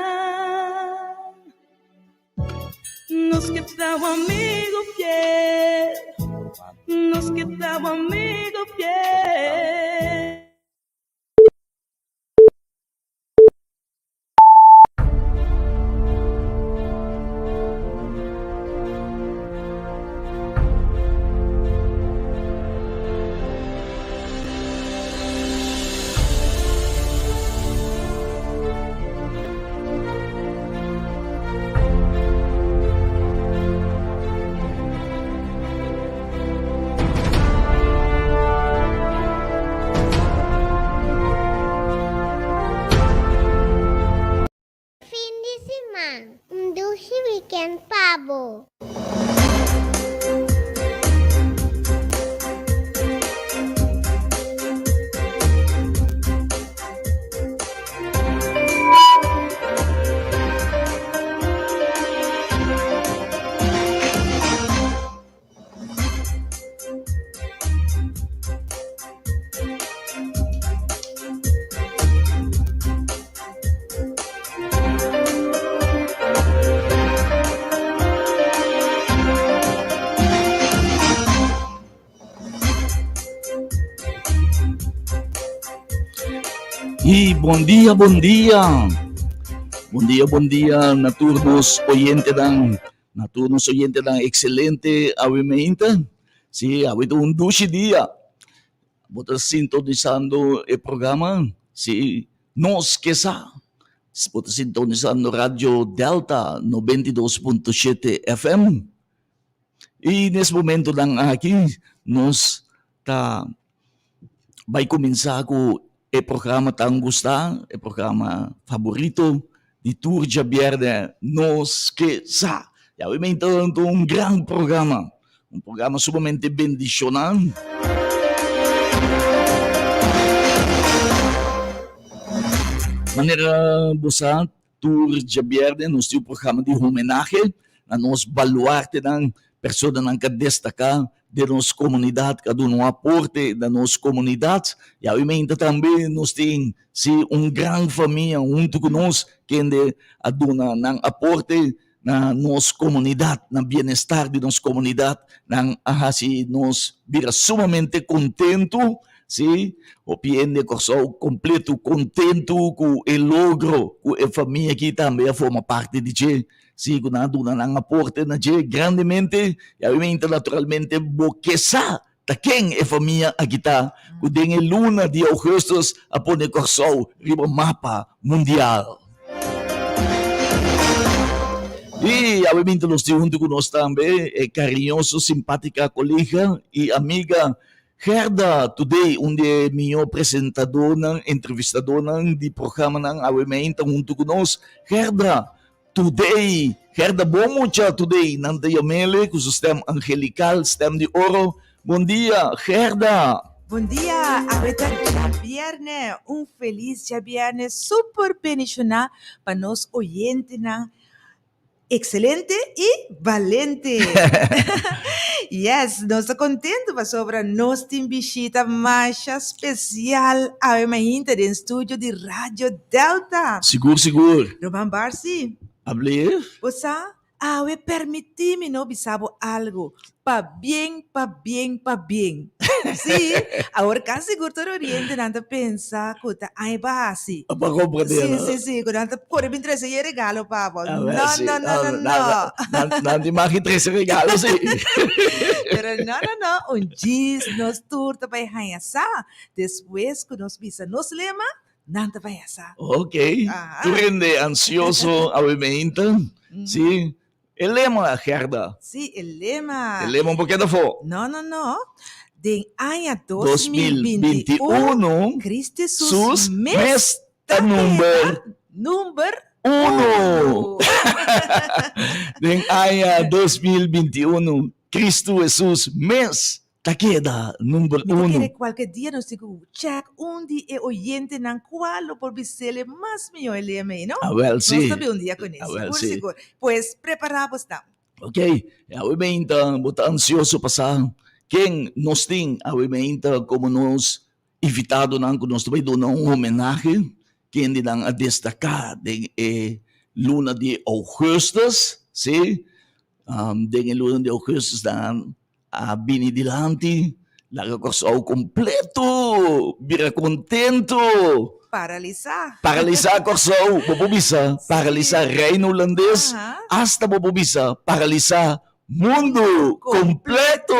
alegrianan. Nos ke ta bo amigo fiel, nos ke ta bo amigo fiel. Fin di siman, un dushi weekend pa bo! Y bon dia, bon dia. Bon dia, bon dia na tur nos oyentenan. Na tur nos oyentenan excelente awe meinta. Sí, awe ta un dushi dia. Bo ta sintonisando e programa? Sí, Nos Ke Sa. Bo ta sintonisando Radio Delta 92.7 FM. I nes momentonan aki nos ta bai kuminsá ku e programa tan gustá, e programa faborito di tur djabièrnè, Nos Ke Sa. Ya wi meinta ta un gran programa, un programa sumamente bendishoná. Manera bo sa, Tur djabièrnè nos tin un programa di homenahe na nos baluartenan, personanan ku a destaká den nos komunidat, ku a duna un aporte na nos komunidat. I awimente tambe nos tin si un gran famia huntu ku nos kende a duna nan aporte na nos komunidat, na bienestar di nos komunidat. Nan a hasi nos bira sumamente kontentu. Sí, hopi hende Kòrsou kompleto kontentu ku e logro ku e famia aki tambe a forma parti di dje. Sí, ku nan a duna nan aporte na dje grandemente i awimente naturalmente bo ke sa ta ken e famia aki ta ku den e luna di ougùstùs a pone Kòrsou riba mapa mundial. I awimente nos tin huntu ku nos tambe e kariñoso, simpátika kolega i amiga Gerda, Today, un di e mihó presentadónan, entrevistadónan di programanan awe meinta huntu ku nos. Gerda, Today, Gerda bon mucha today, nan ta yam'ele ku su stèm angelikal, stèm di oro. Bon dia, Gerda! Bon dia, awe ta djabièrnè, un felis djabièrnè super bendishoná pa nos oyentenan. Excelente y balente. Yes, nos ta contento pasobra nos tin bishita masha special awe mainta den studio di Radio Delta. Sigur, sigur. Roman Barsi. Ableer. Bo sa, awe permiti mi no bisa bo algo. Pabien, pabien, pabien. Sí, awor casi sigur tur orientenan ta pensa cu ta aña pa haci. Pa compra Sí, dela. sí, sí, cu nan ta core bin trece e regalo pa bo. A ver, No, sí. no, no, no, Nan, no. nan, nan tin mag di trece regalo, sí. Pero no, no, no, un djis nos tur ta bay haña sa. Despues cu nos bisa nos lema, nan ta bay haña sa. Ok. Aha. Tur hende ansioso awe meinta. Sí. E lema, Gerda. Sí, e lema. E lema por keda afó. No, no, no. Den aña 2021, Cristo Jesus mes ta number number uno. Den aña 2021, Cristo Jesus mes Ta keda number Mi ta uno. kere kualke dia nos tin ku check un di e oyentenan kual lo por bis'el e mas mihó e lema ei, no? Awel si. Nos ta bin un dia kuné, Awel sigur si. sigur. Pues prepará bo sta. Ok, awe meinta bo ta ansioso pa sa ken nos tin awe meinta komo nos invitadonan ku nos ta bai duna un homenahe. kendenan a destaká den e luna di ougùstùs, sí, den e luna di ougùstùs nan a bini dilanti laga Kòrsou kompleto bira kontentu. Paralisá. Paralisá Kòrsou, bo por bisa paralisá Reino Hulandes, asta bo por bisa paralisá mundu kompleto.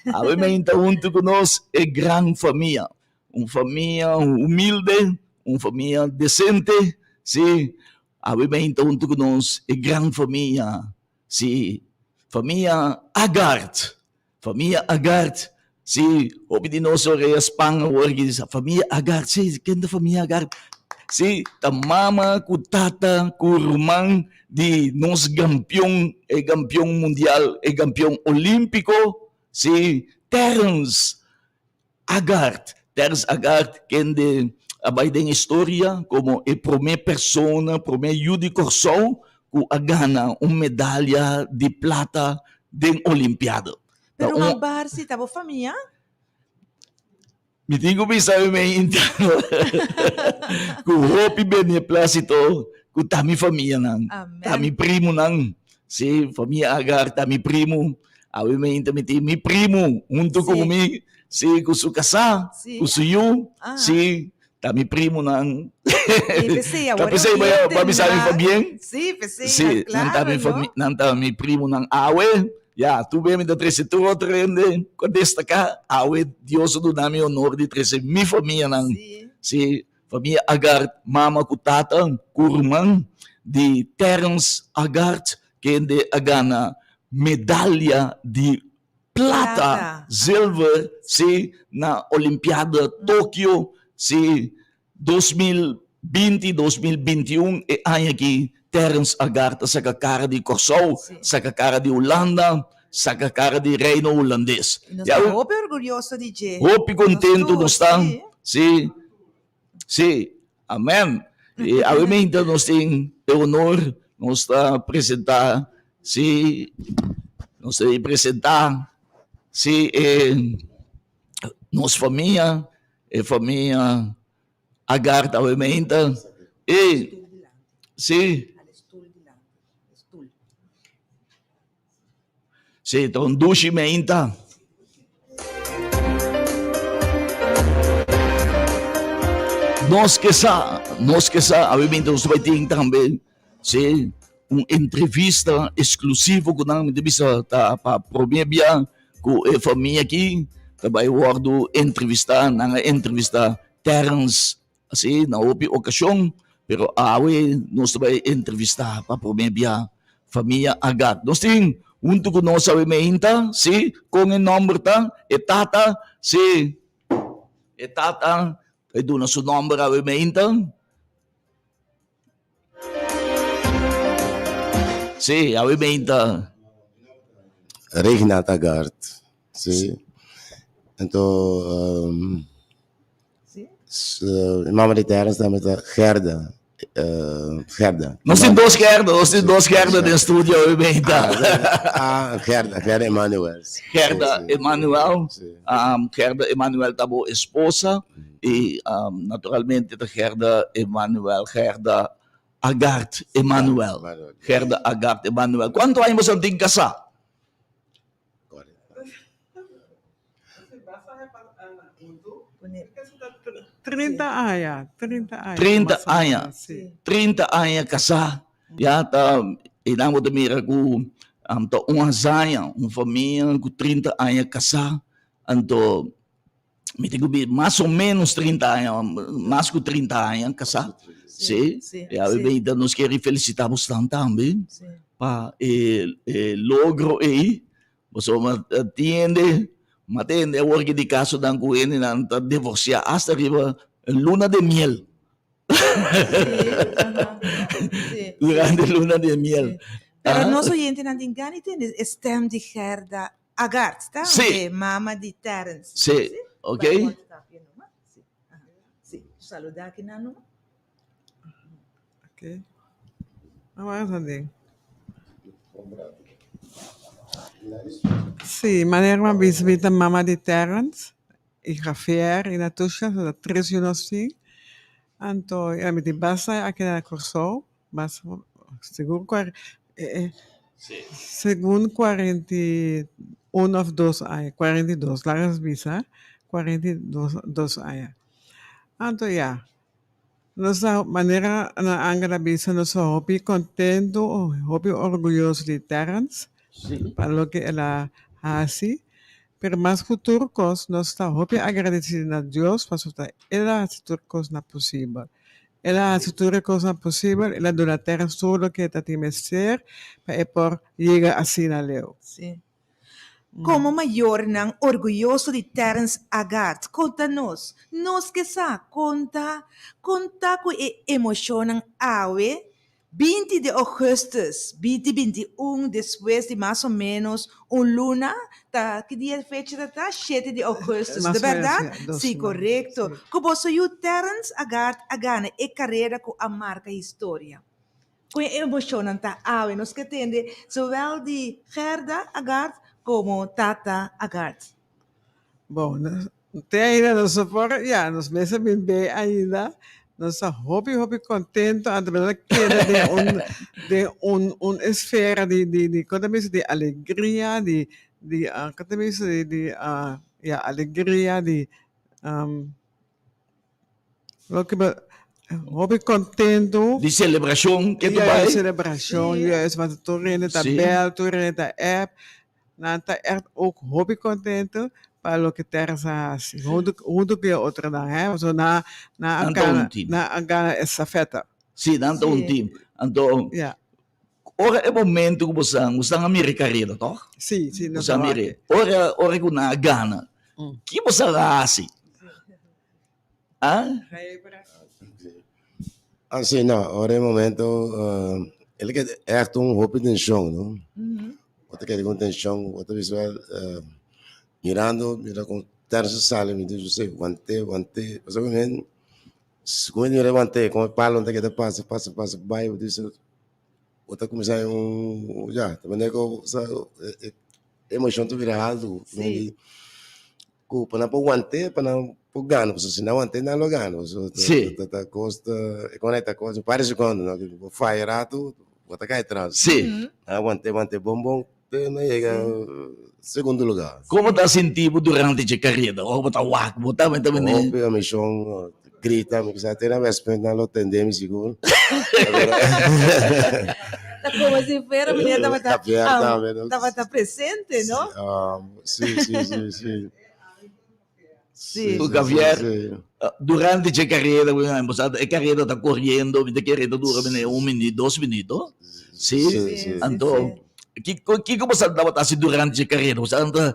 Awe meinta huntu ku nos e gran famia. Un famia humilde, un famia decente, sí. Awe meinta huntu ku nos e gran famia, sí, famia Agard. Famia Agard, sí, hopi di nos orea span awor aki di sa famia Agard, sí, ken ta famia Agard? Sí, ta mama ku tata ku ruman di nos gampion, e gampion mundial, e gampion olímpiko, sí, Terence Agard, Terence Agard kende a bai den historia komo e promé persona, promé yu di Kòrsou ku a gana un medalia di plata den Olimpiada. Ta Pero un Barsi ta bo famia? Mi tin ku bisa mi mei interno ku hopi beneplasito ku ta mi famianan, ta mi primonan. Sí, famia Agard ta mi primo. Awe mi inta mi tin mi primo hunto ku mi, sí, ku su kasá, ku su yu, sí, ta mi primonan. Ta p'esei bo a bisa mi pabien? Sí, p'esei, Sí, nan ta mi fami, nan ta mi primonan awe. Ya, tur bes mi ta trese tur otro hende ku a destaká. Awe Dios a duna mi honor di trese mi famianan. Sí, Famia Agard, mama ku tata ku ruman di Terence Agard kende a gana medalia di plata, zilver, si, na Olimpiada Tokio, si, 2020, 2021, e aña aki Terence Agard a saka kara di Kòrsou, saka kara di Hulanda, saka kara di Reino Hulandes. Nos ta hopi orgulyoso di dje. Hopi kontentu nos ta. Sí, sí, amen. I awe nos tin e honor, nos ta presentá, sí, nos ta presentá, sí, e nos famia, e famia Agard awe meinta. E, sí. Sí, ta un dushi meinta. Nos ke sa, nos ke sa, awe meinta nos bai tin tambe, sí, un entrevista exclusivo ku nan, mi ta bisa ta pa prome bia ku e famia aki ta bai wòrdu entrevistá, nan a entrevistá Terence Así na hopi okashon, pero awe nos ta bai entrevistá pa promé bia famia Agard. Nos tin huntu ku nos awe meinta, sí, kon e nòmber ta, e tata, sí, e tata ta duna su nòmber awe meinta. Sí, awe meinta. Reginald Agard, sí. Anto, Mi mama di Terence tambe ta Gerda. Gerda. Nos tin dos Gerda, nos tin dos Gerda den studio awe meinta. Ah, Gerda, Gerda Emanuel. Gerda Emanuel. Gerda Emanuel ta bo esposa y naturalmente ta Gerda Emanuel, Gerda Agard Emanuel. Gerda Agard Emanuel. Cuanto aña boso tin casá? 30 aña, 30 aña. 30 aña. 30 aña casá. Ya ta, y dan bo ta mira cu ta un hazaña, un familia cu 30 aña casá. Anto, mi tin cu bi mas o menos 30 aña, mas cu 30 aña casá. Sí. Ya, nos quiere felicita bosnan tambe pa e logro ey. Pasobra mi a tende, mi a tende awor ki di kasonan ku hendenan ta divorsiá asta riba luna de miel. Durante luna de miel. Pero nos oyentenan tin gana di tende e stem di Gerda Agard, ta? Sí. E mama di Terence. Sí, ok. Sí, saluda kinan numa. Ok. Mama sa den. Sí, manera mi a bisa mi ta mama di Terence y Javier y Natusha, so ta tres yu nos tin. Anto ya mi tin basta aki na Kòrsou, mas segun kuar segun 41 òf dos aña, 42 laga nos bisa, 42 aña. Anto ya, nos ta manera nan Angel a bisa nos ta hopi kontentu, hopi orguyoso di Terrence pa loke el a hasi. Pero mas ku tur kos, nos ta hopi agradesí na Dios pasobra El a hasi tur kosnan posibel. El a hasi tur e kosnan posibel, El a duna tera tur loke e ta tin mester pa e por yega asina leu. Sí. Komo mayornan orguyoso di Terrence Agard, konta nos, nos ke sa konta, konta ku e emoshonnan awe 20 di augustus 2021 despues di mas o menos un luna ta ki dia fecha ta ta shete di augustus Mas ta o menos, berdad? ja, dos Si siman, korekto si. ku boso yu Terrence Agard a gana e karera ku a marka historia. Kon e emoshonnan ta awe? Nos ke tende zowel di Gerda Agard komo Tata Agard. Bon, Te ainda nos no por, ya, nos mes a bin bei ainda. Nos ta hopi, hopi contento, anto nos a keda den un, den un, un esfera di, di, di, con ta bisa, di alegria, di, di, con ta bisa, di, di, ya, alegria, di, Loke bo hopi contento. Di celebracion ke tu Ja, bai? celebracion, Sí. juist, want tur hende ta Sí. bel, tur hende ta app. Nan ta echt ook hopi contento pa loke Terrence a haci. Hunto, hunto cu e otronan, hè. Pasobra nan, nan a Nan ta un gana, team. nan a gana estafeta. Sí, nan ta un Sí. team. Anto, Ja, ora e momento ku bo sa, bo sa a mira e kareda, tòg? sí, sí, Bo nos sa a mira wak. e. Ora, ora ku nan a gana, ki bo sa a hasi? Ah? Ah, sí, no, ora e momento, uh, el ke echt un hopi tensión, no? Bo ta keda con tensión, bo ta bisa, uh, mirando, mira con terzo sale, mi dice, sí, wante, wante, pasobra men, como mira wante, como palo ta keda pasa, pasa, pasa, bai, bo dice, bo ta cuminsa un, ya, ta manera cu, sa, emocion ta bira alto, Sí. Ku pa nan por want'é, pa nan por gana, pasobra si nan want'é nan lo gana, pasobra ta Sí. ta ta kos ta e kon ta kos un par di sekondo no ku bo faya ratu bo ta kai atras. Sí. Nan a want'é want'é bon bon te nan yega segundo lugar. Komo ta sinti bo durante dje kareda? Ora bo ta wak bo ta meta mene. Hopi emocion, grita, mi kisa te na Westpunt nan lo tende mi sigur. Ta como si fuera meneer tabata, Javier ah, tambe, no? tabata presente, no? Sí, sí, sí, sí. Sí. Ku Javier, Sí. durante dje carrera, bo sa, e carrera ta corriendo, mi ta kere ta dura mene un minuut, dos minuut, Sí? Sí, sí. Anto, kiko, kiko bo sa tabata hasi durante dje carrera? Bo sa anta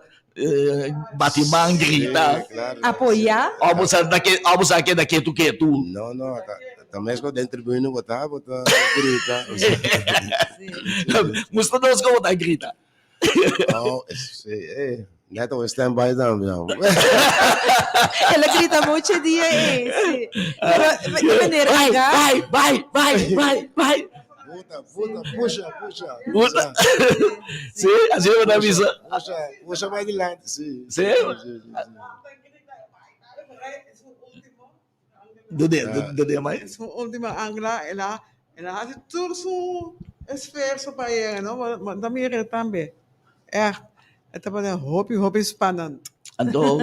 bati man, grita? Sí, claro. Apoyá. Of bo sa ta ke, of bo sa keda ketu ketu? No, no, ta, ta mesco den tribune bo ta, bo ta grita. Sí. Mustra nos como ta grita. Oh, sí, eh, net un stand-by dan, ja. El a grita mucho dia, eh, sí. Pero, meneer Bai, Aga, bai, bai, bai, bai, bai. Puta, puta, pusha, pusha. Puta. Sí, así bo ta bisa. Pusha, pusha bai dilanti, sí. Sí? Sí, sí, sí. Dede, dede mai. Su ultimo angla, el a, el a hasi tur su esfuerzo pa yega, no? Ma, ma ta mira tambe. Echt, e tabata hopi, hopi spannend. Anto,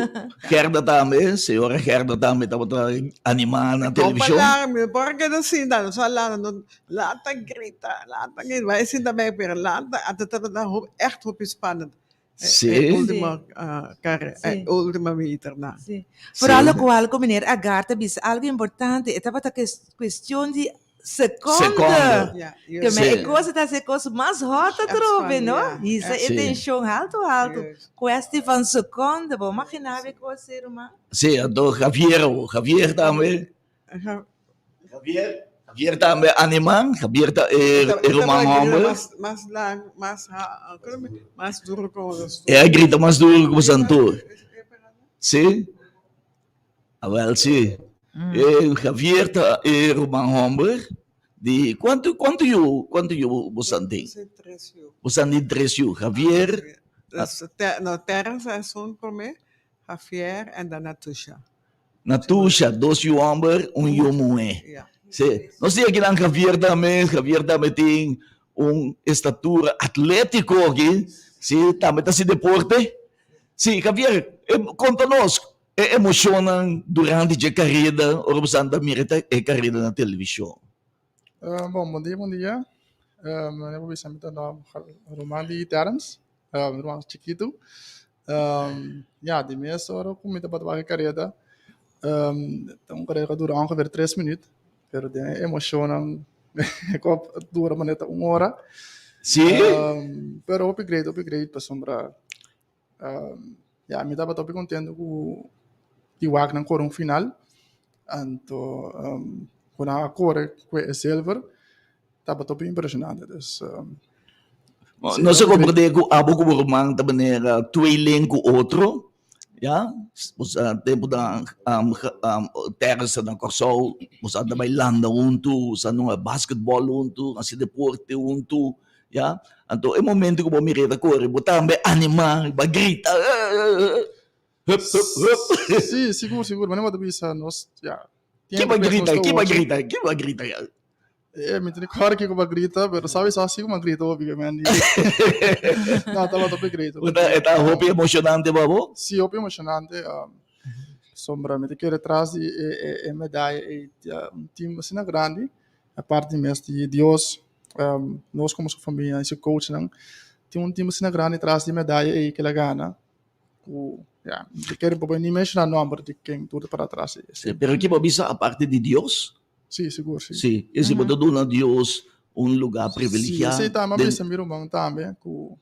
Gerda tambe, señora Gerda tambe tabata animá na televishon. Comparar, mi por keda sinta, no sa lanta, no, lanta grita, lanta grita, bai sinta bij, pero lanta, anto tabata hopi, echt hopi spannend. Sí. E ultimo, carre, Sí. e ultimo meter na. Sí. Vooral locual cu meneer Agar ta bisa algo importante, e tabata cuestion di seconde. Seconde. Ja, Que juist. me Sí. e cosa ta se cosa mas hot Echt atrobe, no? spannend, ja. Hisa e Sí. tension alto alto. Juist. Kwestie van seconde, bo imagina be cosa ser humano. Sí, anto Javier, Javier tambe. Ja. Javier, Javier tambe animá, Javier ta e e ruman homber. Mas, mas lang, mas, ha, mas duro como los E a grita mas duro ku bosan tur. Sí? Awel sí. E Javier ta e ruman homber di kuantu kuantu yu kuantu yu bosan tin? Tres yu. Bosan tin tres yu. Javier, Dus, te, no, Terrence es un promé, Javier en dan Natusha. Natusha, dos yu hòmber, un yu muhé. Sí. Nos tin akinan Javier tambe, Javier tambe tin un estatura atlétiko aki, sí, tambe ta hasi deporte. Sí, Javier, konta nos e emoshonnan durante dje kareda ora bo sa ta mira e kareda na televishon. Bon, bon dia, bon dia. Mi por bisa mi ta Roman di Terrence. Mi ruman chikitu. Ya, di mes ora ku mi tabata wak e kareda, ta un kareda ku a dura ongeveer tres minüt, pero den e emoshonnan ku a dura manera ta un ora. Sí? Pero hopi great, hopi great pasobra ya mi tabata hopi kontento ku di wak nan kore un final, anto ku nan a kore ku e silver. Tabata hopi impresionante dus. No se comprende ku abo ku bo ruman ta manera tweeling ku otro, ya? Bo sa tempu nan Terrence ta na Kòrsou, bo sa ta bai landa huntu, bo sa nunga basketball huntu, hasi deporte huntu, ya? Anto e momento ku bo mir'é ta kore, bo tambe animá, bo a grita, hup hup hup. Si, sigur sigur, manera bo ta bisa nos, ya. Ke bo a grita, ke bo a grita, ke bo a grita? Eh, mi tin kòrda kiko bo a grita, pero sabi sa si ku mi a grita hopi men. No, tabata hopi great. E ta hopi emoshonante pa bo? Si, hopi emoshonante. Pasobra mi ta kere tras di e medaya ei ta un team asina grandi, aparte di mes di Dios, nos komo su famia i su coachnan, tin un team asina grandi tras di e medaya ei ku el a gana. Ku ya, mi ta kere bo ni menshoná nòmber di ken tur ta para tras di esei. Pero ki bo bisa aparte di Dios? Sí, sigur, sí. Sí, es si bo ta duna Dios un lugá privilegiá. Sí, esei tambe a bisa mi ruman tambe ku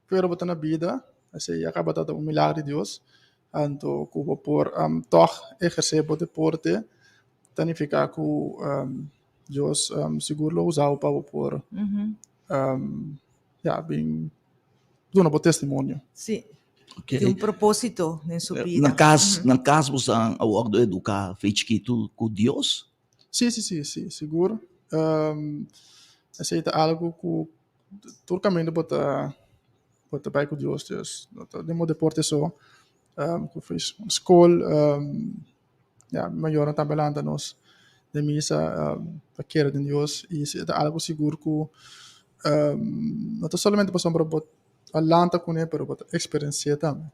pero bo ta na bida, esei a kaba ta un milagro di Dios, anto ku bo por tòg ehersé bo deporte ta nifiká ku Dios sigur lo usa bo pa bo por ya bin duna bo testimonio. Sí. Okay. Tin un propósito den su bida. Na cas, na cas bo san a wordo educa fe chikitu cu Dios? Sí, sí, sí, sí, sigur. Um, esei ta algo cu tur caminda bo ta bo ta bai cu Dios, dus no ta den bo deporte so, um, cu school, um, ya, mi mayornan tambe lanta nos den misa pa kere den Dios i si ta algu sigur ku no ta solamente pasobra bo a lanta kuné pero bo ta eksperensi'é tambe.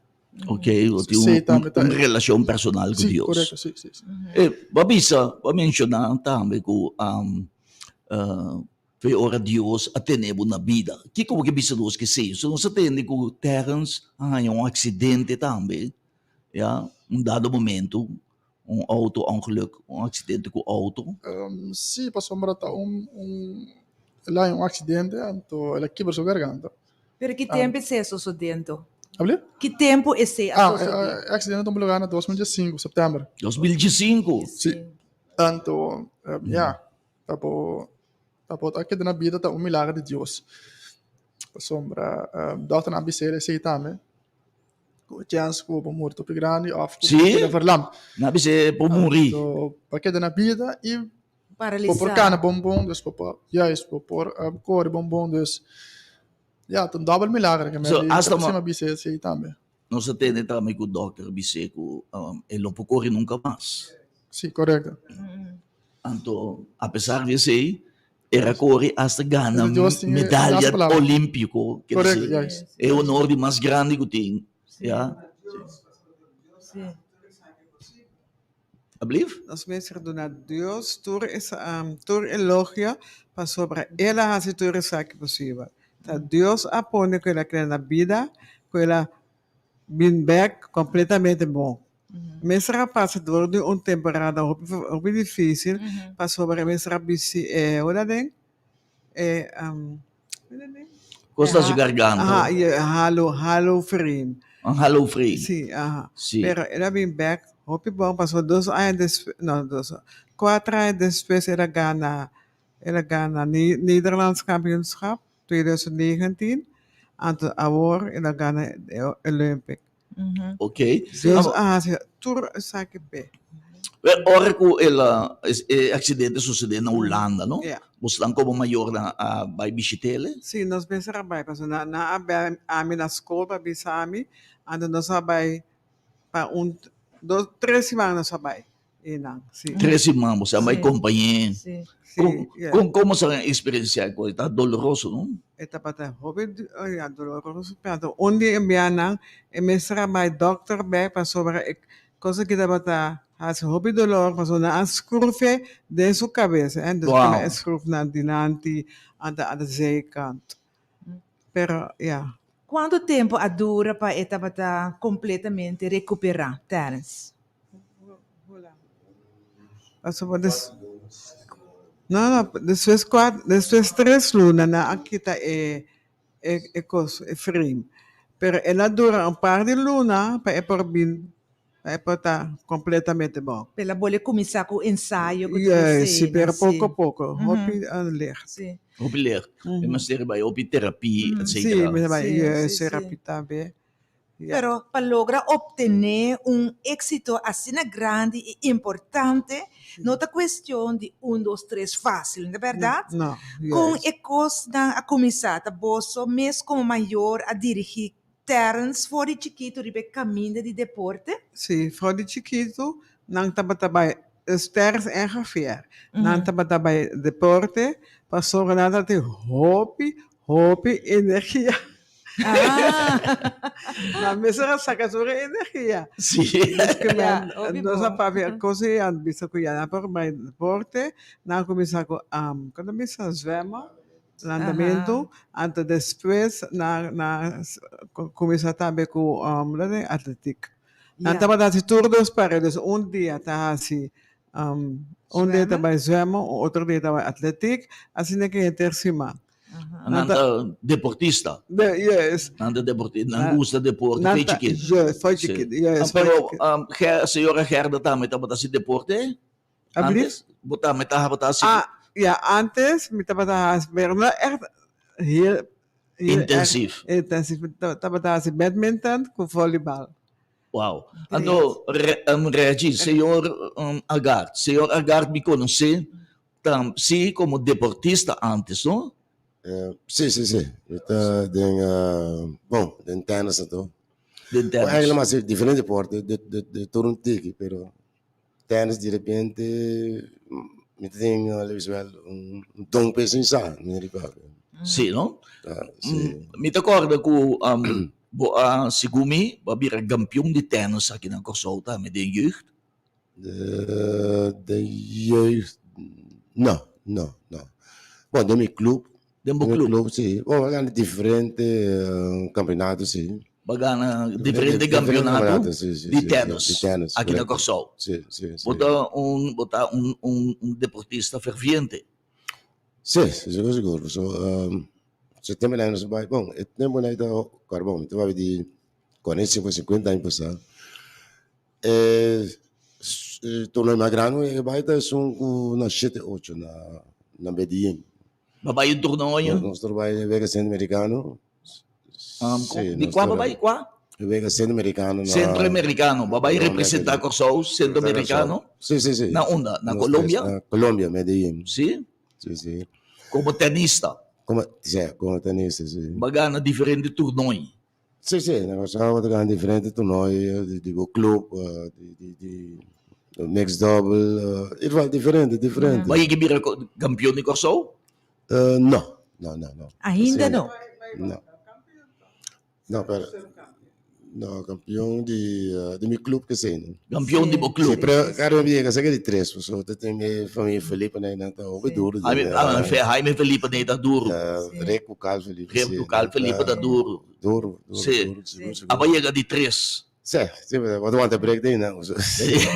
Ok, bo tin un relashon personal ku Dios. Si, korekto, si, si. E, bo a bisa, bo a menshoná tambe ku fe ora Dios a tene bo na bida. Kiko bo ke bisa nos kesei? So nos a tende ku Terrence a haña un aksidente tambe. Ya, un dado momento, un auto ongeluk, un accidente cu auto. Sí, pasobra ta un, un, el a haña un accidente, anto el a kibra su garganta. Pero ki tempo esei a sosodé anto? Abli? Ki tempo esei a sosodé? Ah, e accidente a tuma lugar na 2015, september. 2015? Sí. Anto, ya, ta bo, ta bo ta keda na bida ta un milagro di Dios. Pasobra dokternan a bis'é esei tambe. Ku e chèns ku bo muri topi grandi òf ku bo keda verlam. Nan a bis'é por muri. So, pa keda na bida i bo por kana bon bon, dus bo por, juist, bo por kore bon bon, dus ya, ta un dòbel milagro ke mi a bis'é esei tambe. Nos a tende tambe ku dòkter a bis'é ku e lo por kore nunka mas. Si, korekto. Anto, apesar di esei, Era kore hasta gana medalla olímpiko. E honor di mas grandi ku tin. Ya. Ablief? Nos mester duna Dios tur tur elogio pasobra El a hasi tur esaki posibel. Ta Dios a pone ku el a keda na bida, ku el a bin bek completamente bon. Mester a pasa door di un temporada hopi hopi dificil pasobra e mester a bisti e hoe dat ding? E hoe dat ding? Cos ta su garganta. Aha, y e halo halo frame. Un halo frame. Si, aha. Si. Pero el a bin bek hopi bon pasobra dos aña despues, no dos, cuater aña despues el a gana el a gana Nederlands kampioenschap. 2019, anto awor el a gana e Olympic. Ok. Dios a hasi tur esaki p'e. Wel, ora ku el a, e aksidente sosodé na Hulanda, no? Ja. Bosnan komo mayornan a bai bishit'el? Sí, nos mester a bai, pasobra nan a bel ami na skol pa bisa ami, anto nos a bai pa un. Dos, tres siman nos a bai einan, si. Tres siman bo sa bai Sí. kompañ'é. Sí. Si, Kon, yeah. kon, komo sa eksperensiá ku ta doloroso, no? E tabata hopi ja, doloroso, pero un di e bianan e mester a bai dokter bek pasobra e cosa ki tabata hasi hopi dolor pasobra nan a scruf e den su cabes, eh, dus Wow. e scruf nan dilanti anta a de zijkant. Pero ja. Cuanto tempo a dura pa e tabata completamente recupera, Terence? Pasobra des no no despues cuat despues tres luna nan a kita e e e cos e frame pero el a dura un par di luna pa e por bin pa e por ta completamente bon. Pero el a bolbe cuminsa cu ensayo cu tur Juist, si esena, pero si. poco poco hopi licht. Si. Hopi licht. E mester bai hopi terapia Si, etcetera. mester bai Si, juist si, si. terapia tambe. Ja. Pero pa logra obtené un éxito asina grandi i importante, no ta cuestion di un, dos, tres fácil, no ta berdad? No, Con juist. e cosnan a cuminsá? Ta boso mes como mayor a dirigí Terence for di chikitu riba e caminda di deporte? Sí, for di chikitu nan tabata bai, dus Terence en Javier, nan tabata bai deporte pasobra nan tabatin hopi, hopi energia. Ah. Nan mester a saca tur e energia. Sí. Dus ke Ja, men, hopi nos a bon. papia cos y a bisa cu ya nan por bai deporte, nan a cuminsa cu, um, con ta bisa zwemmen, landamento, anto despues nan nan cuminsa tambe cu, um, lo den atletiek. Nan Ja. tabata haci tur dos pared, dus un dia ta haci, um, un dia ta Zwemmen. bai zwemmen, otro dia ta bai atletiek, asina ke henter siman. Nan ta deportista. De, yes. Nan ta deportista. Nan gusta deporte. Nan Fe ta, chikit. yes, foi Sí. chikit. Yes, Ah, foi pero chikit. um, Ger, señora Gerda tambe tabata hasi deporte? Alsjeblieft? Antes? Bo tambe tabata hasi Ah, ja, antes mi tabata hasi, pero no echt heel, heel erg intensief. intensief. Mi tabata hasi badminton ku volleybal. Wow. Anto, Re, um, Reggie, señor um, Agard, señor Agard mi conoce tam, sí como deportista antes, no? Eh, sí, sí, sí. Mi ta den, uh, bon, den tennis anto. Den Bon, tennis. eigenlijk mas diferente deporte, de, de, de tur un tiki, pero tennis de repente mi ta den, uh, laat wel, un, un don pe sin sa, mi riba. Sí, no? Ah, sí. Mm, mi ta corda ku um, bo a segun mi, bo a bira kampeon di tennis aki na Kòrsou tambe den jeugd. De, de jeugd, no, no, no. Bon, den mi club. Den bo Den mi club. club, sí. Bon, we gana diferente uh, campeonato, sí. Bo a gana diferente Diferente campeonato campeonato, sí, sí, di sí, tennis di tennis, aki na correcto. Kòrsou. Sí, sí, sí. Bo ta un, bo ta un, un, un deportista ferviente. Sí, sí, sigur, sigur. So, um, september na nos bai, bon, e tempo na ita, carbon, mi ta bai di 45, 50 aña pasá. E, e torneo mas grande e bai ta esun ku na 7, 8 na, na Medellín. Ba bai un torneo? Nos tur bai Wega Centroamericano. Um, Sí, di nos kua tur- ba bai? Kua? Wega Centroamericano na Centroamericano. Ba bai Colombia, representá sí. Kòrsou, Centroamericano. Sí, sí, sí. Na unda? Na Nos Colombia? tres, na Colombia, Medellín. Sí? Sí, sí. Komo tenista. Komo, sí, komo tenista, sí. Ba gana diferente torneo. Sí, sí, na Kòrsou a gana diferente torneo di, di bo club, eh, di, di, di mixed double, eh, in ieder geval diferente, diferente. Ba yega bira kampeon di Kòrsou? Eh, no, no, no, no. Ainda Sí. no. No. No, pero no, campeón di, eh, di mi club que sei, no? Campeón di bo Sí, club. pero claro, mi llega, que di tres, so, te tem mi familia Felipe na na ta hopi duro. Jaime, ah, Jaime Felipe nee ta duro. Uh, Rick Bucal Felipe. Rick Bucal Felipe ta duro. Duro, duro, Sí. duro, sigur, sigur. Aba yega di tres. Sí, sí, pero wat want break day nou. So,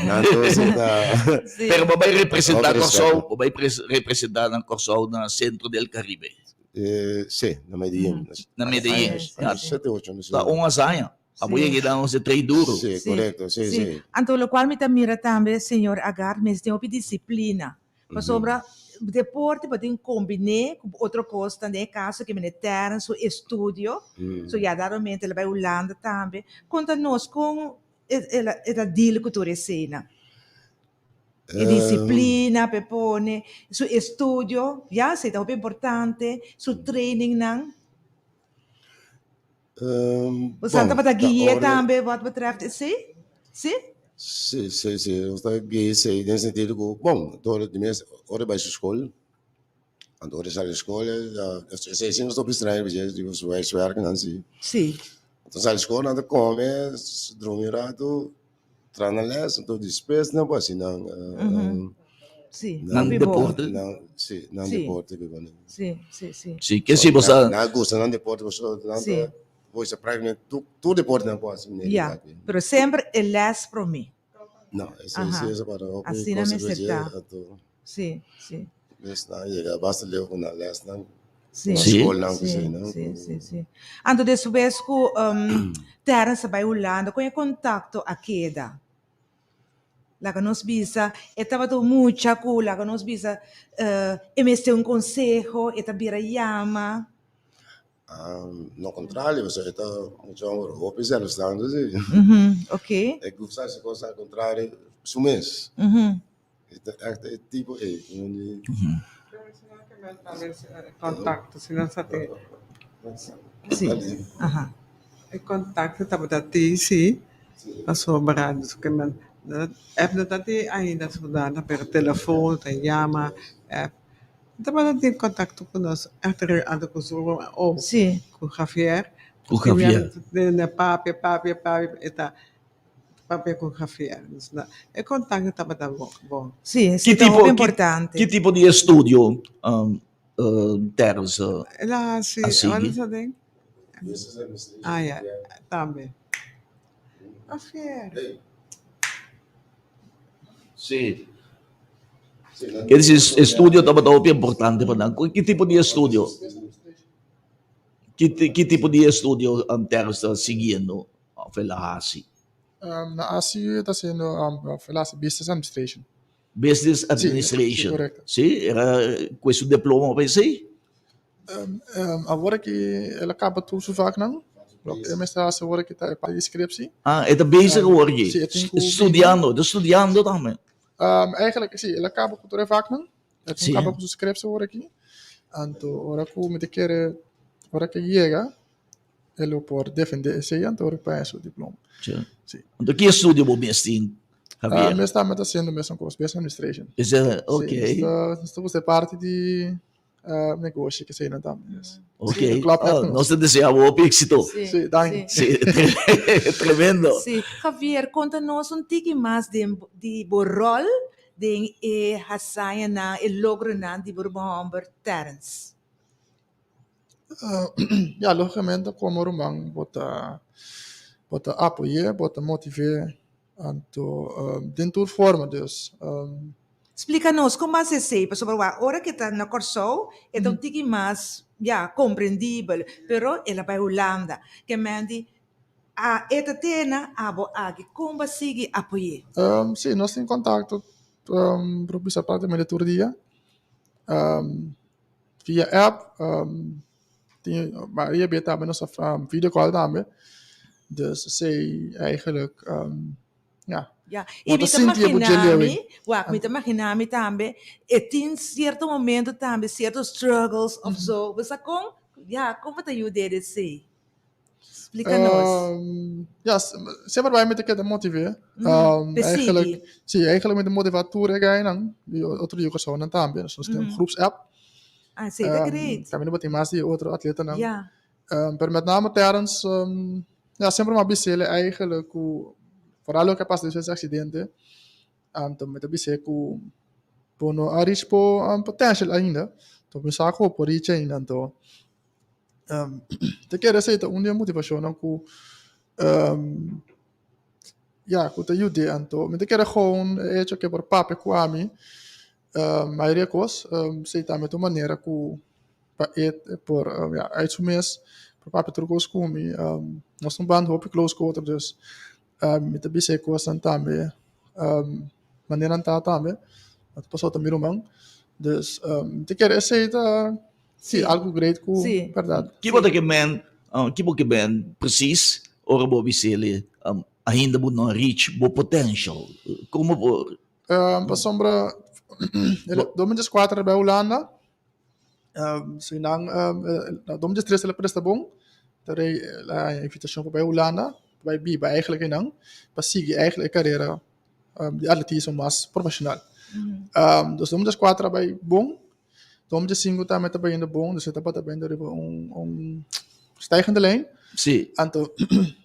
nou, so, ta, Sí. Pero ba bai representá Hopi Kòrsou, respeto. ba bai representá nan Kòrsou na Centro del Caribe. Eh, sí, na Medellín. Na Medellín. Ja, Ja, 7, 8, no sé. Ta un hazaña. Abo Sí. yega dan onse trei duro. Sí, Sí, correcto, sí, sí. Anto locual mi ta mira tambe, señor Agar, mester tin hopi disciplina. Pasobra deporte bo tin combine cu otro cos tambe, den e caso cu mene Terence su estudio, so ya dado momento el a bay Hulanda tambe. Conta nos con el a e ta deal cu tur eseynan. E disciplina p'e pone, su estudio, ya, esey ta hopi importante, su trainingnan. Um, Bo sa bon, tabata ta gui'é ora tambe wat betreft esey? Si? Sí, sí, sí, nos ta guia esei den sentido ku, bon, tur di mes ora e bai su skol, anto ora e sali skol, esei sí nos ta hopi straño pasobra di su huiswerknan sí. Sí. Anto sali skol nan ta kome, drumi un ratu, traha nan les, anto despues nan por hasi nan Sí, Nan hopi bon. deporte. Nan, sí, nan Sí. deporte ku nan. Sí, sí, sí. Sí, ke si bo sa. Nan gusta nan deporte pasobra nan Sí. ta Bo sa prákticamente tur, tur deporte nan por hasi meneer Ya, Rugby. pero semper e les promé. No, ese Aha. sí esa para hopi Asina cosa mester dje, ta. anto Sí, sí, mes nan yega basta leu ku nan lesnan, sí. nan Sí. skolnan ku Sí, esei nan. sí, sí, sí. Anto despues ku um, Terence a bai Hulanda, kon e kontakto a keda? Laga nos bisa, e tabata un mucha ku laga nos bisa, eh, e mester un konseho, e ta bira yama. No contrario, pasobra e ta mucha homber hopi zelfstandig si. Ok. E gusta hasi cos al contrario su mes. E ta echt e tipo ey. Contacto, si nan sa tin. Si, aha. E contacto tabata tin si, pasobra app no ta tin ainda sudana, pero telefon ta yama, app. Tabata tin contacto cu nos echter anto cu su ruman o Sí. cu Javier. Cu Javier. Na papia, papia, papia, e ta papia cu Javier. Dus na, e contacto tabata bon, bon. Sí, Ki sí, ta tipo, hopi ki, importante. ki tipo di estudio um, uh, Terence uh, El a hasi, a ora sigui? sa den? Ah ya, tambe. Javier. Sí. Ker disi estudio tabata hopi importante pa nan. Ki tipo di estudio? Ki ki tipo di estudio Terence ta siguiendo of el a hasi? Na hasi ta haciendo of el a hasi business administration. Business administration. Sí, correcto. Sí, era cu su diploma pa esey? Awor aki el a caba tur su vaknan. Loke e mester haci awor aki ta e parti di scriptie. Ah, e ta bezig awor aki. Sí, e tin cu Studiando, ta studiando tambe. Eigenlijk si, el a caba cu tur e vaknan. E tin Sí. caba cu su scriptie awor aki. Anto ora cu mi ta kere, ora cu e yega, e lo por defende esey anto ora pa su diploma. Sí. Sí. Anto ki estudio bo mes tin, Javier? Mi esta meta haciendo mesun cos, business administration. Is e, ok. Sí, nos ta busca e parti di negoshi ke eseinan tambe. Dus. Ok. Sí, klopt echt Oh, genoeg. nos ta desea bo hopi éxito. Sí, Sí, dank. Sí, tremendo. Sí. Javier, konta nos un tiki mas den di bo ròl den e hazañanan, e logronan di bo ruman hòmber Terence. Ya, lógicamente como ruman bo ta bo ta apoy'é, bo ta motiv'é, anto den tur forma dus. Splika nos kon mas esei, pasobra wak ora ke ta na Kòrsou e ta un tiki mas, ya, komprendibel, pero el a bai Hulanda. Ke men di a e ta tena abo aki, kon bo a sigui apoy'é? Sí, nos tin kontakto por bisa práktikamente tur dia. Via app tin mayoria bia tambe nos ta video call tambe dus esey eigenlijk ya. Ya, y mi ta imagina mi, wak, mi ta imagina mi tambe e tin cierto momento tambe cierto struggles of so, bo sa con? Ya, con bo ta yuda e esey? Splika nos. Ja, semper bai mi ta keda motivé. Eigenlijk, sí, eigenlijk mi ta motivá tur e gainan, di otro yu Kòrsounan tambe. Nos tin un groepsapp. Ah, sí, ta great. Tambe no tin mas di otro atletanan. Ja. Pero met name Terrence, ja, semper mi a bis'é eigenlijk ku vooral loke a pasa despues di aksidente, Anto mi ta bis'é ku bo no a reach bo potential ainda, anto mi sa ku bo por reach ainda, anto ta kere esei ta un di e motivashonnan ku ya ku ta yud'é, anto mi ta kere gewoon e hecho ku e por papia ku ami mayoria kos, esei tambe ta un manera ku pa e por ya uit su mes por papia tur kos ku mi, nos ta un band hopi close ku otro dus Mi ta bisa e kosnan tambe manera nan ta tambe, pasobra ta mi ruman. Dus mi ta kere esei ta si algu great ku bèrdat. Kibo ta ke men, kibo ke men presis ora bo bis'el ainda bo no a reach bo potential? Komo bo. Pasobra 2014 el a bai Hulanda, Si nan 2013 el a presta bon, ta rei el a haña invitashon pa bai Hulanda, pa bai biba eigenlijk einan, pa sigui eigenlijk e karera. di atletismo mas profeshonal. Dus 2004 a bai bon, 2005 tambe ta bayendo bon, dus e tabata bayendo riba un un stijgende lijn. Sí. Anto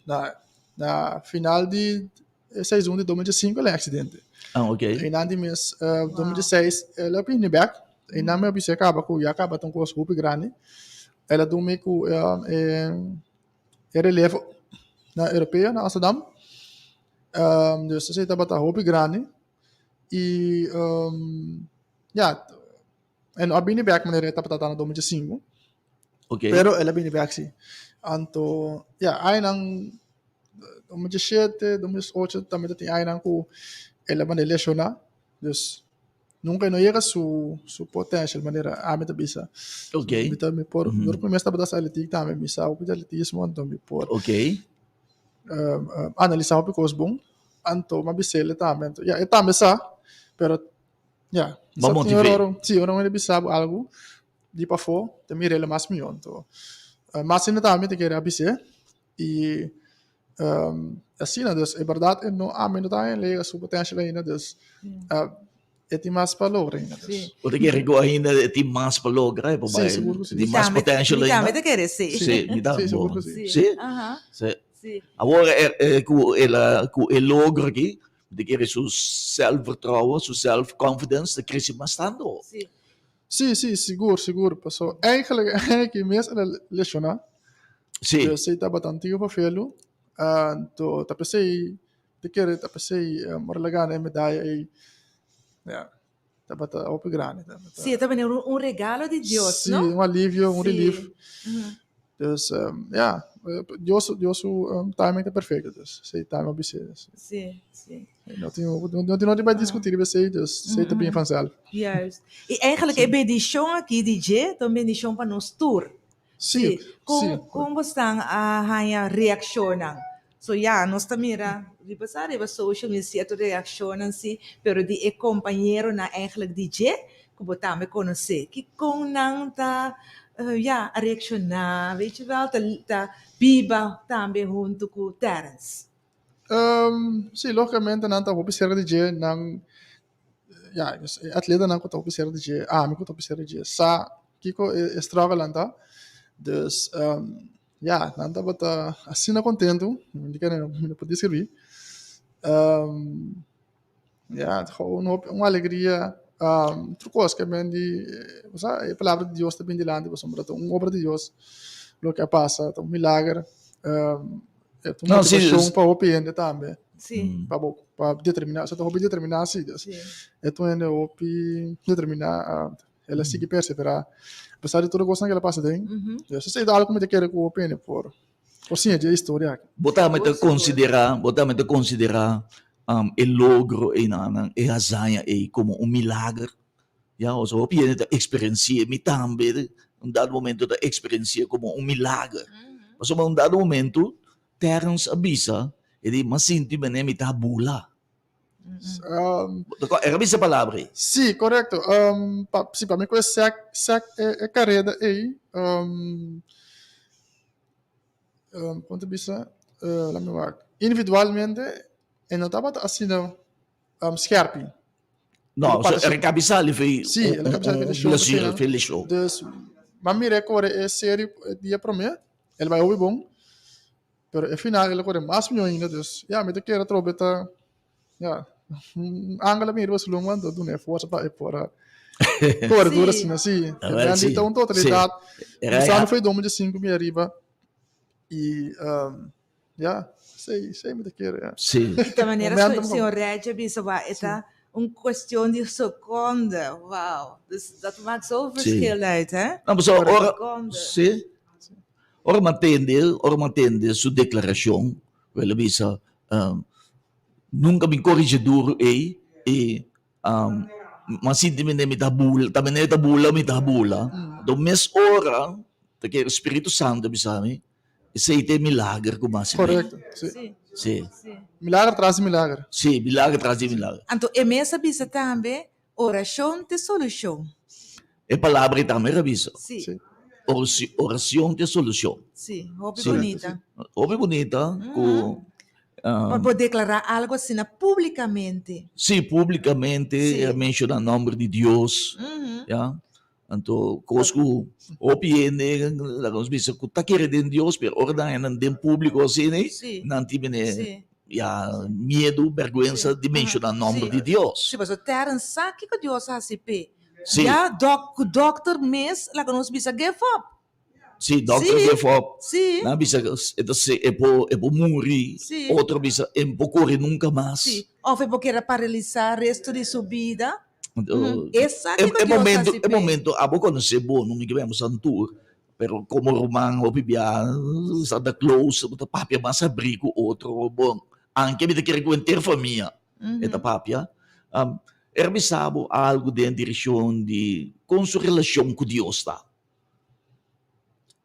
na na final di e seizoen di 2005 el a accidente. Ah, ok. Einan di mes 2006 el a bini bek. Einan mi a bisa kaba ku ya kaba ta un kos hopi grandi. El a dun mi ku e e relevo na europeo na Amsterdam. Dus esei tabata hopi grandi. I ya, e no a bini bek manera e tabata na 2005. Ok. Pero el a bini bek si. Anto, ya, añanan 2007, 2008 tambe ta tin añanan ku el a manda leshoná. Dus nunka e no yega su su potential manera ami ta bisa. Ok. Mi ta mi por, dor ku mi mes tabata hasi atletik tambe, mi sa hopi di atletismo, anto mi por Ok. analisá hopi kos bon. Anto mi a bis'el tambe, anto ya, e tambe sa, pero ya, Bo sa tin motiv'é. ora, si ora mi bisa bo algu di pafó ta mira el mas mihó. Anto mas hende tambe ta kere a bis'é i asina dus e bèrdat e no ami no ta haña su potensial ainda dus e tin mas pa logra ainda dus. Bo ta kere ku ainda e tin mas pa logra e por Sí, bai sigur ku sí. tin mas potensial Mi ainda? tambe ta kere sí. Sí, mi tambe. Sí, sigur ku sí. Sí? Sí. Awor ku el a ku e logro aki bo ta kere su selfvertrouwen, su self confidence ta krese mas tantu. Sí. Sí, sí, sigur, sigur. Paso eigenlijk aki mes el a lesioná. Sí. Dus ei tabata antigo pa felu. Anto ta p'esei ta kere ta p'esei ora el a gana e medaya ei ya tabata hopi grandi. Tabata. Sí, e tabata un regalo di Dios, Sí, no? un alivio, un Sí. relief. Dus ya, Dios Dios su timing ta perfecto dus esei time a bis'é. Sí, sí. No tin no tin noti pa discuti riba esei dus esei ta bin vanzelf. Juist. I eigenlijk e bendishon aki di dje ta un bendishon pa nos tur. Sí, Kon sí. kon bo stan a haña reakshonnan? So ya, nos ta mira riba sa riba social media sierto reakshonnan si, pero di e kompañeronan eigenlijk di dje ku bo tambe konosé. Kikon nan ta ya a reakshoná, weet je wel, ta ta biba tambe huntu ku Terrence? Sí, lógicamente nan ta hopi serka di dje, nan ya, e atletanan ku ta hopi serka di dje, ami ku ta hopi serka di dje, sa kiko e struggle-nan ta. Dus ya, nan tabata asina kontentu, mi no por deskribí. Ya, gewoon hopi un alegria. Tur kos ke men di, osea, e palabra di Dios ta bin dilanti pasobra ta un obra di Dios loke a pasa, ta un milager. E ta un No, sí, motivashon pa hopi hende tambe. Sí. Pa bo, pa determiná, osea ta hopi determiná si. Dus Sí. e ta un hende hopi determiná, el a sigui perseverá apesar di tur e kosnan ke el a pasa den. Dus esei ta algu ku mi ta kere ku hopi hende por por siña dje historia aki. Bo tambe ta konsiderá, bo tambe ta konsiderá e logro einan, e hazaña ei komo un milager? Ya, osea hopi hende ta eksperensi'é, mi tambe un dado momento ta eksperensi'é komo un milager. Pasobra un dado momento Terrence a bisa, e di, m'a sinti manera mi ta bula. Era a bisa e palabra ei? Sí, korekto. Pa, sí, pa mi ku e sek, sek e, e kareda ei, kon ta bisa, laat mi wak, individualmente e no tabata asina skerpi. No, so era kabisali fei Sí, era kabisali fei leshon, blessure, fei leshon. Dus, m'a mira e kore e serie e dia promé, el bai hopi bon, Pero e final el a kore mas mihó ainda, dus ya mi ta kere atrobe ta ya un angel a bini riba su lomba anto duna e forsa pa e por a kore duro asina si. Ah, wel, Randy sí. ta un totalidat. Sí. Kuminsando for e 2005 mi ariba i ya esei esei mi ta kere ya. Sí. Di ta manera Momentum señor Reggie a bisa wak e ta un cuestion di seconde. Wow. Dus dat maakt zo'n verschil uit, hè? No, pasobra ora, Seconde. sí. Ora mi a tende, ora mi a tende su deklarashon, ku el a bisa, Nunka mi korige duru ei i mi a sinti mi mi ta bula, ta manera ta bula mi ta bula. Anto mes ora ta kere Spiritu Santu a bisa mi, esei ta e milager ku mi a hasi. Korekto, si. Si. Milager tras di milager. Si, milager tras di milager. Anto e mes a bisa tambe, Orashon t'e solushon. E palabra ei tambe ra bisa. Sí. Sí. Oracion t'e solucion. Sí, hopi Sí. bunita. Hopi bunita ku. Pa por declara algo asina publicamente. Sí, publicamente e a menciona nomber di Dios. Ya. Anto cos cu hopi hende laga nos bisa cu ta kere den Dios pero ora nan nan den publico asina nan tin mene ya miedo, berguensa di menciona nomber di Dios. Sí, pasobra Terence sa kico Dios a haci p'e. Ya cu dokter mes laga nos bisa give up. Sí, dokter give up. Nan a bisa e ta e por e por muri. Otro a bisa e no por kore nunka mas. Sí, òf e por keda paralisá resto di su bida. E sa kiko Dios a hasi p'e. E momento abo konosé bo, no mi ke bèn boso tur, pero komo ruman hopi bia sa ta close, bo ta papia mas abrí ku otro. Bon, anke mi ta kere ku henter famia e ta papia. E a bisa bo algu den direkshon di kon su relashon ku Dios ta.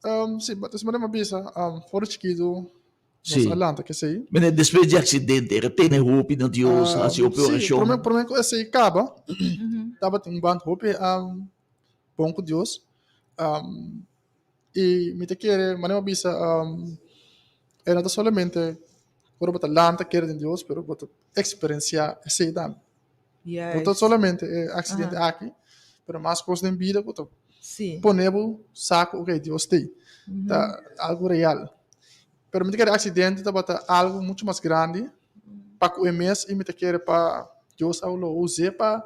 Um, sí, but es manera bisa, um, for chiquito, nos alanta que sei. Mene después di accidente, era tene hopi na Dios, um, hasi hopi oracion. Sí, prome, prome ku esei kaba, tabatin un band hopi um, bon ku Dios. Um, i mi ta kere, manera bisa, um, e no ta solamente ora bo ta lanta kere den Dios, pero bo ta experiencia esei tambe. No ta solamente e accidente aki, pero mas cos den bida cu ta pone bo sa cu ok, Dios t'ey. Ta algo real. Pero mi ta kere accidente tabata algo mucho mas grandi pa cu e mes y mi ta kere pa Dios a lo us'e pa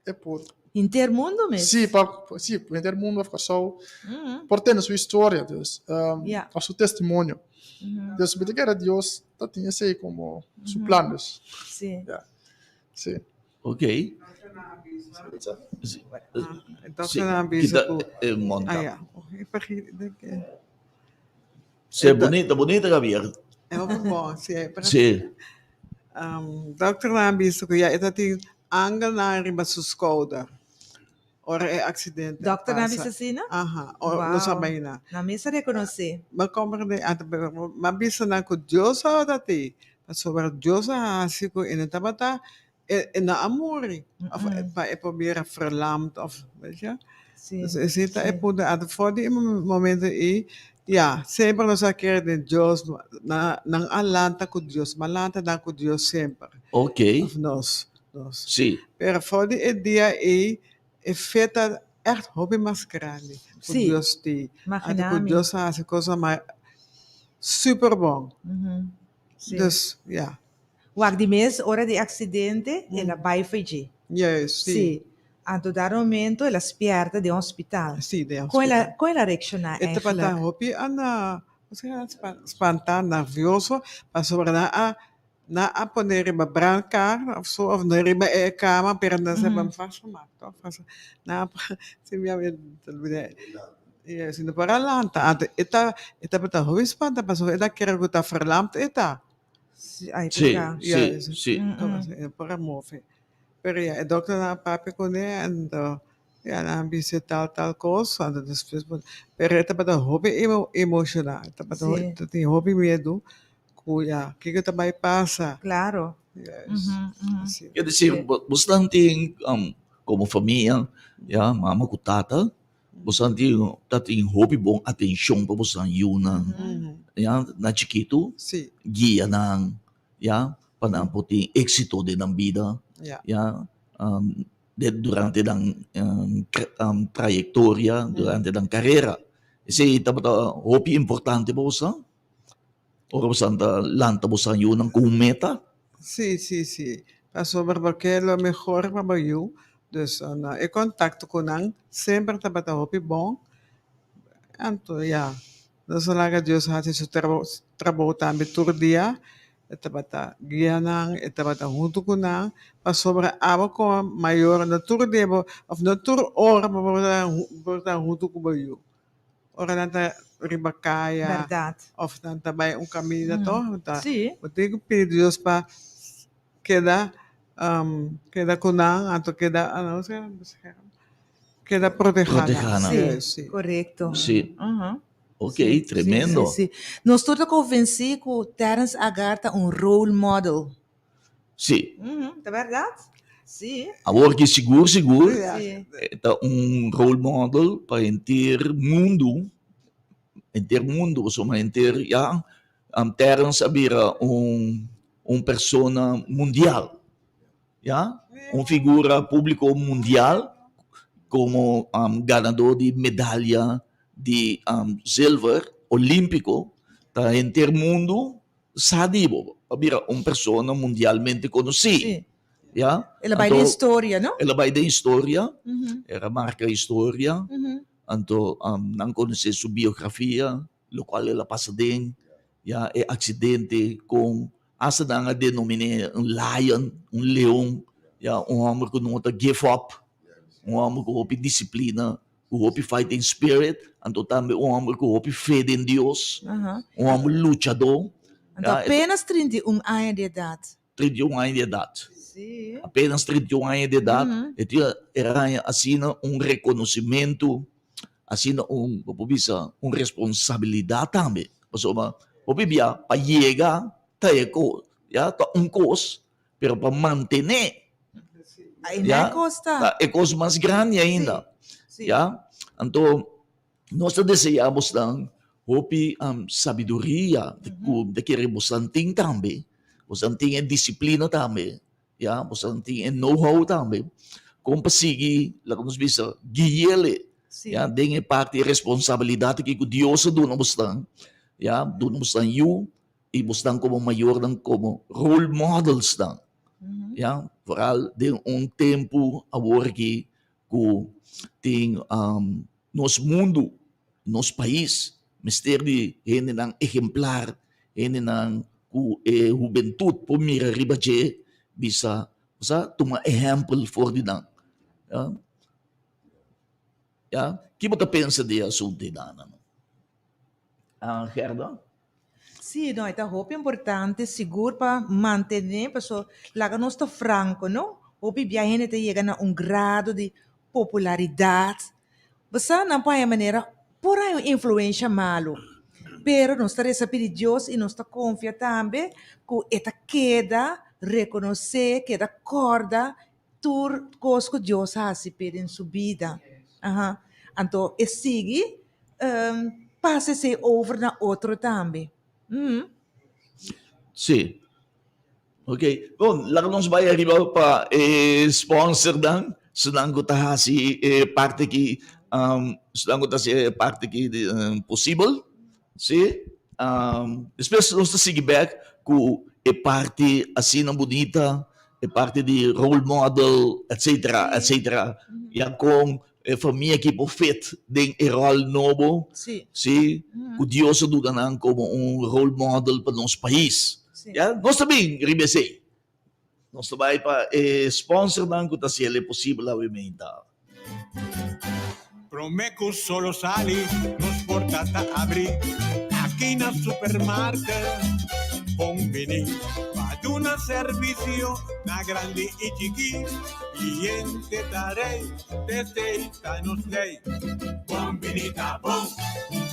e por. Henter mundo mes. Sí, pa, sí, henter mundo of Kòrsou por tene su historia, dus, of su testimonio. Dus mi ta kere Dios ta tin esey como su plan, dus. Sí. Ya. Sí. Ok. Entonces nan bisa ku Eh, monta. Ah, ja. Ik vergeet, denk ik. Sí, bonita, bonita Javier. É hopi bon, sí. Sí. Um, dokter nan bisa ku ja, e ta tin angelnan riba su skouder. Ora e accidente a Dokter nan pasa. bisa asina? Aha, o nos a Wow. bai na. Nan mes a rekonosé. M'a komprendé, anto m'a bisa nan ku Dios tabata t'ei, pasobra Dios a hasi ku e no tabata, e e no a muri, òf pa e por bira verlamd òf, weet je. Sí, Dus esei ta e sí. punto. Anto for di e momento ei, ya, semper nos a kere den Dios, nan nan a lanta ku Dios, m'a lanta nan ku Dios semper. Ok. Òf nos. Nos. Sí. Pero for di e dia ei, e fe ta ègt hopi mas grandi ku Sí. Dios tin. Anto ku Imaginá mi. Dios a hasi kosnan mas super bon. Sí. Dus, ya. Wak di mes ora di aksidente, el a bai for dje. Juist, sí. Sí. Anto dar momento el a spièrta den hospital. Sí, den Kon el a, hospital. kon el a reakshoná E tabata eigenlijk? hopi ana, hoe zeg je dat, spantá, nervioso, pasobra nan a Nan a pone riba brandkamer of so, of no riba e kama, pero nan sa ban vastgemaakt, toch? Vast, nan a, si mi a olbida. Ja, si no por a lanta. Anto e ta, e tabata hopi spanta pasobra e ta kere ku ta verlamd e ta. Si, ai Sí, peka. sí, Ja, sí. E no por a move. Pero ja, e dokternan a papia kuné, anto ja, nan a bis'é tal, tal kos, anto despues, pero e tabata hopi emoshonal, e tabata, Sí. e tin hopi miedu Ku ya, kiko ta bai pasa? Claro. Yes. Así. Quier decir, bosnan tin como famia, ya, mama ku tata, bosnan tin ta tin hopi bon atencion pa bosnan yunan, ya, na chikitu, Sí. guia nan, ya, pa nan por tin exito den nan bida, Ja. ya, de durante nan trayectoria, durante nan carera. Esei tabata hopi importante pa bosnan? Ora bosan ta lanta bosan yunan ku un meta? Sí, sí, sí. Pasobra bo ke lo mehor pa bo yu. Dus e kontakto ku nan semper tabata hopi bon. Anto ya, nos a laga Dios hasi su trabou tambe tur dia. E tabata guia nan, e tabata huntu ku nan. Pasobra abo komo mayor no tur dia bo, òf no tur ora bo por ta huntu ku bo yu. Ora nan ta riba kaya Berdad. of nan ta bai un kaminda toch ta Sí. bo tin ku pidi Dios pa keda um, keda ku nan anto keda ah, no sé, bescherm keda proteha nan. Proteha nan. Sí, Juist, sí. korekto. Sí. Aha. Ok, Sí, sí, tremendo. sí, sí. Nos tur ta konvensí ku Terence Agar ta un role model. Sí. Ta bèrdat? Sí. Awor ki sigur sigur Sí. e ta un role model pa henter mundu, henter mundu pasobra henter ya Terence a bira un. un persona mundial, ya, un figura públiko mundial komo ganadó di medalya di zilver olímpiko, ta henter mundu sa di bo, a bira un persona mundialmente konosí. Sí. Ya? El a bai den historia, no? El a bai den historia, el a marka historia, anto nan konosé su biografia, lokual el a pasa den, ya, e aksidente kon hasta nan a denominé un lion, un leon, ya, un hòmber ku no ta give up, un hòmber ku hopi disiplina, ku hopi fighting spirit, anto tambe un hòmber ku hopi fe den Dios, un hòmber luchadó. Anto apenas 31 aña di edat. 31 aña di edat. Apenas 31 aña di edat, e tin e haña asina un rekonosimentu, asina un, bo por bisa, un responsabilidat tambe. Pasobra hopi bia pa yega ta e kos, ya, ta un kos, pero pa mantené, ya, ta e kos mas grandi ainda, ya. Anto Nos ta deseá bosnan hopi sabiduria ku ta kere bosnan tin tambe, bosnan tin e disiplina tambe, ya, bosnan tin e know-how tambe kon pa sigui laga nos bisa guiele, ya, den e parti e responsabilidat aki ku Dios a duna bosnan, ya, duna bosnan yu i bosnan komo mayornan komo role modelsnan, ya, foral den un tempu awor aki ku tin nos mundu, nos pais mester di hendenan ehemplar, hendenan ku e hubentut por mira riba dje bisa, sa tuma ehèmpel for di nan. Ya, ya, ki bo ta pensa di e asuntu ei, Dana? Gerda? Sí, no, e ta hopi importante sigur pa mantené, paso laga nos ta franco, no? Hopi bia hende ta yega na un grado di popularidat. Bo sa, nan por haña manera por haña un influensha malu, pero nos ta resa pidi Dios i nos ta konfia tambe ku e ta keda rekonosé, keda kòrda tur kos ku Dios hasi p'e den su bida. Aha. Anto e sigui pasa esei over na otro tambe. Sí. Ok. Bon, laga nos bai ariba pa e sponsornan, esnan ku ta hasi e parti aki, esnan ku ta hasi e parti aki posibel. Sí. Despues nos ta sigui bek ku e parti asina bunita, e parti di role model, etcetera, etcetera. Ya kon e famia aki por fit den e ròl nobo, sí, ku Dios a duna nan komo un role model pa nos pais. Ya, nos ta bin riba esei. Nos ta bai pa e sponsornan ku ta hasi el e posibel awe meinta. Prome ku solo sali, nos porta ta abri aki na supermarket. Bon bini pa duna servisio na grandi i chikí. Kliente ta rei, t'esei ta nos lei. Bon bini ta bon,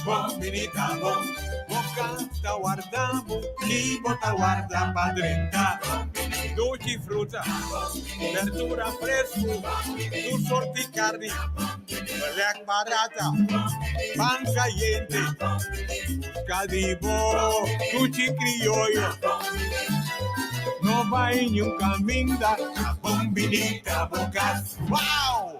bon bini ta bon. Boka ta warda bo i bo ta warda pa drenta. Duchi fruta, berdura fresku, tur sorti karni, belek barata, pan kayente, buska di bo duchi krioyo. No bai niun kaminda, ta bon bini ta bo kas. Wow!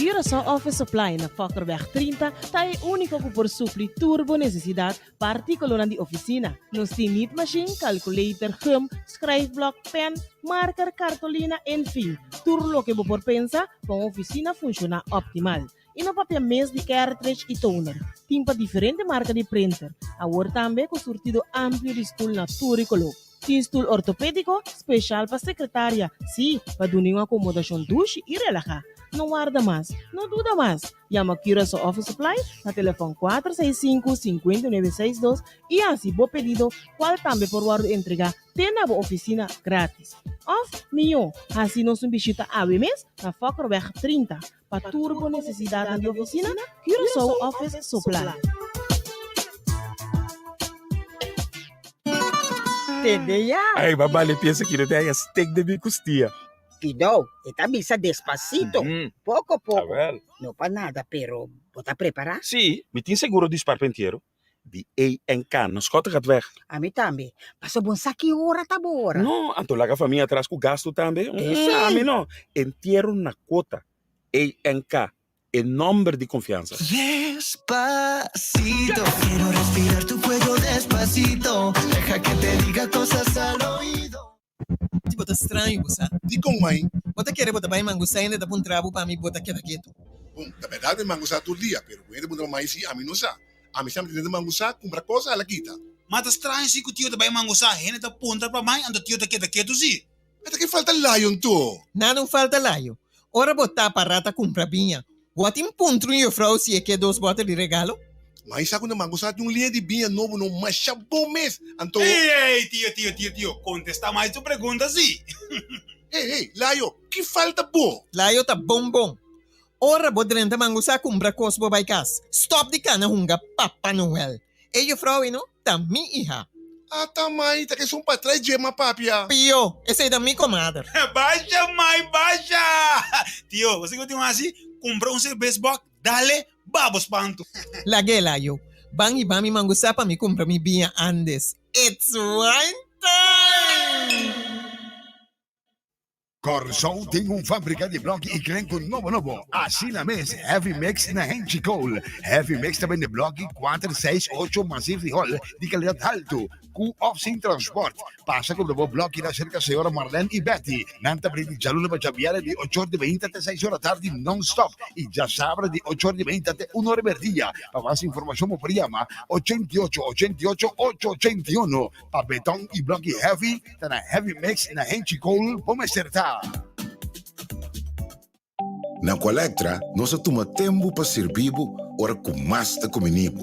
Curaçao Office Supply na Fokkerweg 30 ta e úniko ku por supli tur bo nesesidat pa artíkulonan di ofisina. Nos tin nietmashin, kalkulator, gum, skrijfblok, pen, marker, kartolina, en fin, tur loke bo por pensa pa un ofisina funshoná optimal. I no papia mes di cartridge i toner. Tin pa diferente marka di printer. Awor tambe ku surtido amplio di stul na tur i koló. Tin stul ortopédiko speshal pa sekretaria, sí, pa duna un akomodashon dushi i relahá. No warda mas, no duda mas! Yama Curaçao Office Supply na telefòn 465 5962 i hasi bo pedido kual tambe por wòrdu entregá te na bo ofisina grátis. Òf, mihó, hasi nos un bishita awe mes na Fokkerweg 30. Pa tur bo nesesidatnan di ofisina, Curaçao Office Supply. Tende ya. Ay, ba bale piensa ki no te haya steak den mi kustia. Pido, e ta bisa despacito, poco poco. Awel. No pa nada, pero bo ta prepara? Sí, mi tin seguro di sparpentiero. Di ANK na Schottegatweg. Ami tambe. Paso bon sa ki ora ta bo ora. No, anto laga famia atras ku gastu tambe. Ami no. Entiero na kuota. ANK, e nomber di konfiansa. Despacito, quiero respirar tu cuello despacito, deja que te diga cosas al oído. Di bo ta straño bo sa. Dikon mai? Bo ta kere bo ta bai mangusá hende ta puntra bo pa mi bo ta keda ketu. Bon, ta bèrdat mi mangusá tur dia, pero ku hende puntra pa mai si ami no sa. Ami semper tin hende mangusá, kumpra kos ala kita. Ma ta straño si ku tio ta bai mangusá, hende ta puntra pa mai anto tio ta keda ketu si. Ata ke falta layo anto? Nada un falta layo. Ora bo ta pará ta kumpra biña, bo a tin puntra un jufrou si e ke dos bòter di regalo? Mai sa ku na mangusá tin un liña di biña nobo no masha bon mes, anto. Ey, ey, tio, tio, tio, tio, kontestá mai su pregunta si. Ey, ey, Layo, ki falta bo? Layo ta bon bon. Ora bo drenta mangusá kumpra kos bo bai kas, stòp di kana hunga Papa Noel. E jufrou ei no ta mi iha. Ata mai, ta kesun pa trai dje ma papia. Pio, esei ta mi komader. Basha mai, basha! Tio, bo sa kiko tin hasi? Kumpra un serbes bòk, dale, babo spantu. Lag'é layo. Ban hiba mi mangusá pa mi kumpra mi biña Andes. It's wine time! Kòrsou tin un fábrika di blòki i krenku nobo nobo. Asina mes, Heavy Mix na Henchi Kool. Heavy Mix ta bende blòki kuater, seis, ocho mas i frihòl di kalidat haltu, ku òf sin transpòrt. Pasa kumpra bo blòki na serka señora Marlene i Betty. Nan ta bri di djaluna pa djabièrnè di ocho or di meinta te seis or atardi nòn-stòp i djasabra di ocho or di meinta te un or di merdia. Pa mas informashon bo por yama 88 88 8 81. Pa beton i blòki heavy ta na Heavy Mix na Henchi Kool bo mester ta. Na Aqualectra nos a tuma tempu pa sirbi bo ora ku mas ta kumini bo.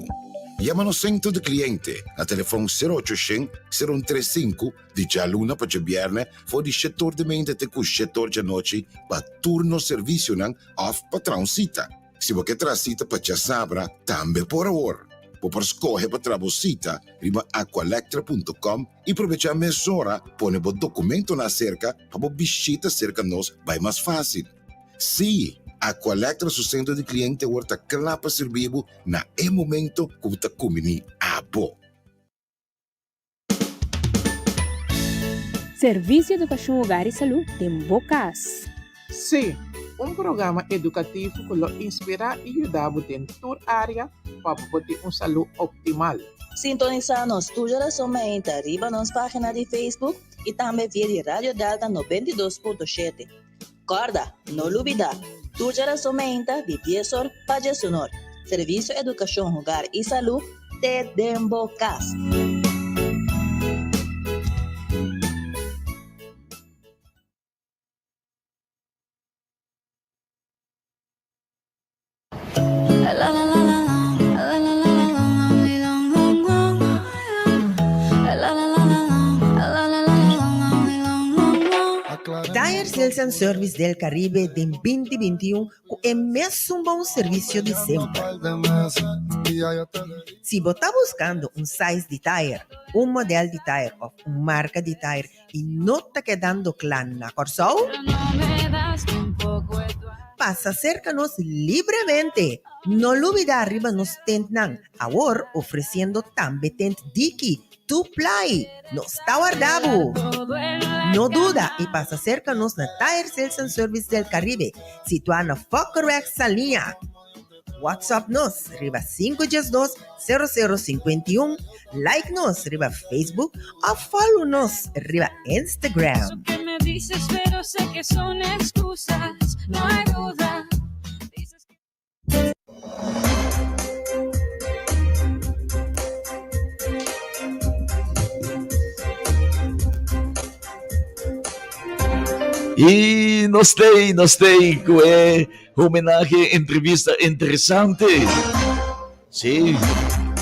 Yama nos sentro di kliente na telefòn sero ocho shen, sero un tres sinku di djaluna pa djabièrnè for di shete or di meinta te ku shete or djanochi pa tur nos servisionan òf pa traha un sita. Si bo ke traha sita pa djasabra tambe por awor. Bo por skohe pa traha bo sita riba aqualectra.com i probechá mesora pone bo dokumentonan aserka pa bo bishita serka nos bai mas fásil. Sí, Aqualectra su sentro di kliente awor ta kla pa sirbi bo na e momento ku bo ta kumbiní abo. Servisio Edukashon Hogar i Salú den bo kas. Sí, un programa edukativo ku lo inspirá i yuda bo den tur área pa bo por tin un salú optimal. Sintonisá nos tur djarason mainta riba nos página di Facebook i tambe via di Radio Delta 92.7. Kòrda, no lubidá, tur djarason mainta di dies or pa diesunor, Servisio Edukashon Hogar i Salú te den bo kas. Tire Sales and Service del Caribe den 2021 ku e mesun bon servisio di semper. Si bo ta buskando un size di tire, un model di tire òf un marka di tire i no ta kedando kla na Kòrsou? Pasa serka nos libremente! No lubidá riba nos tentnan, awor ofresiendo tambe tent diki, two ply! Nos ta warda bo! No duda i pasa serka nos na Tire Sales and Service del Caribe, situá na Fokkerweg, Saliña. WhatsApp nos riba 512 0051, like nos riba Facebook of follow nos riba Instagram. Que me dices, pero sé que son excusas, no hay duda. Y nos tei, nos tei ku e homenahe, entrevista interesante. Sí,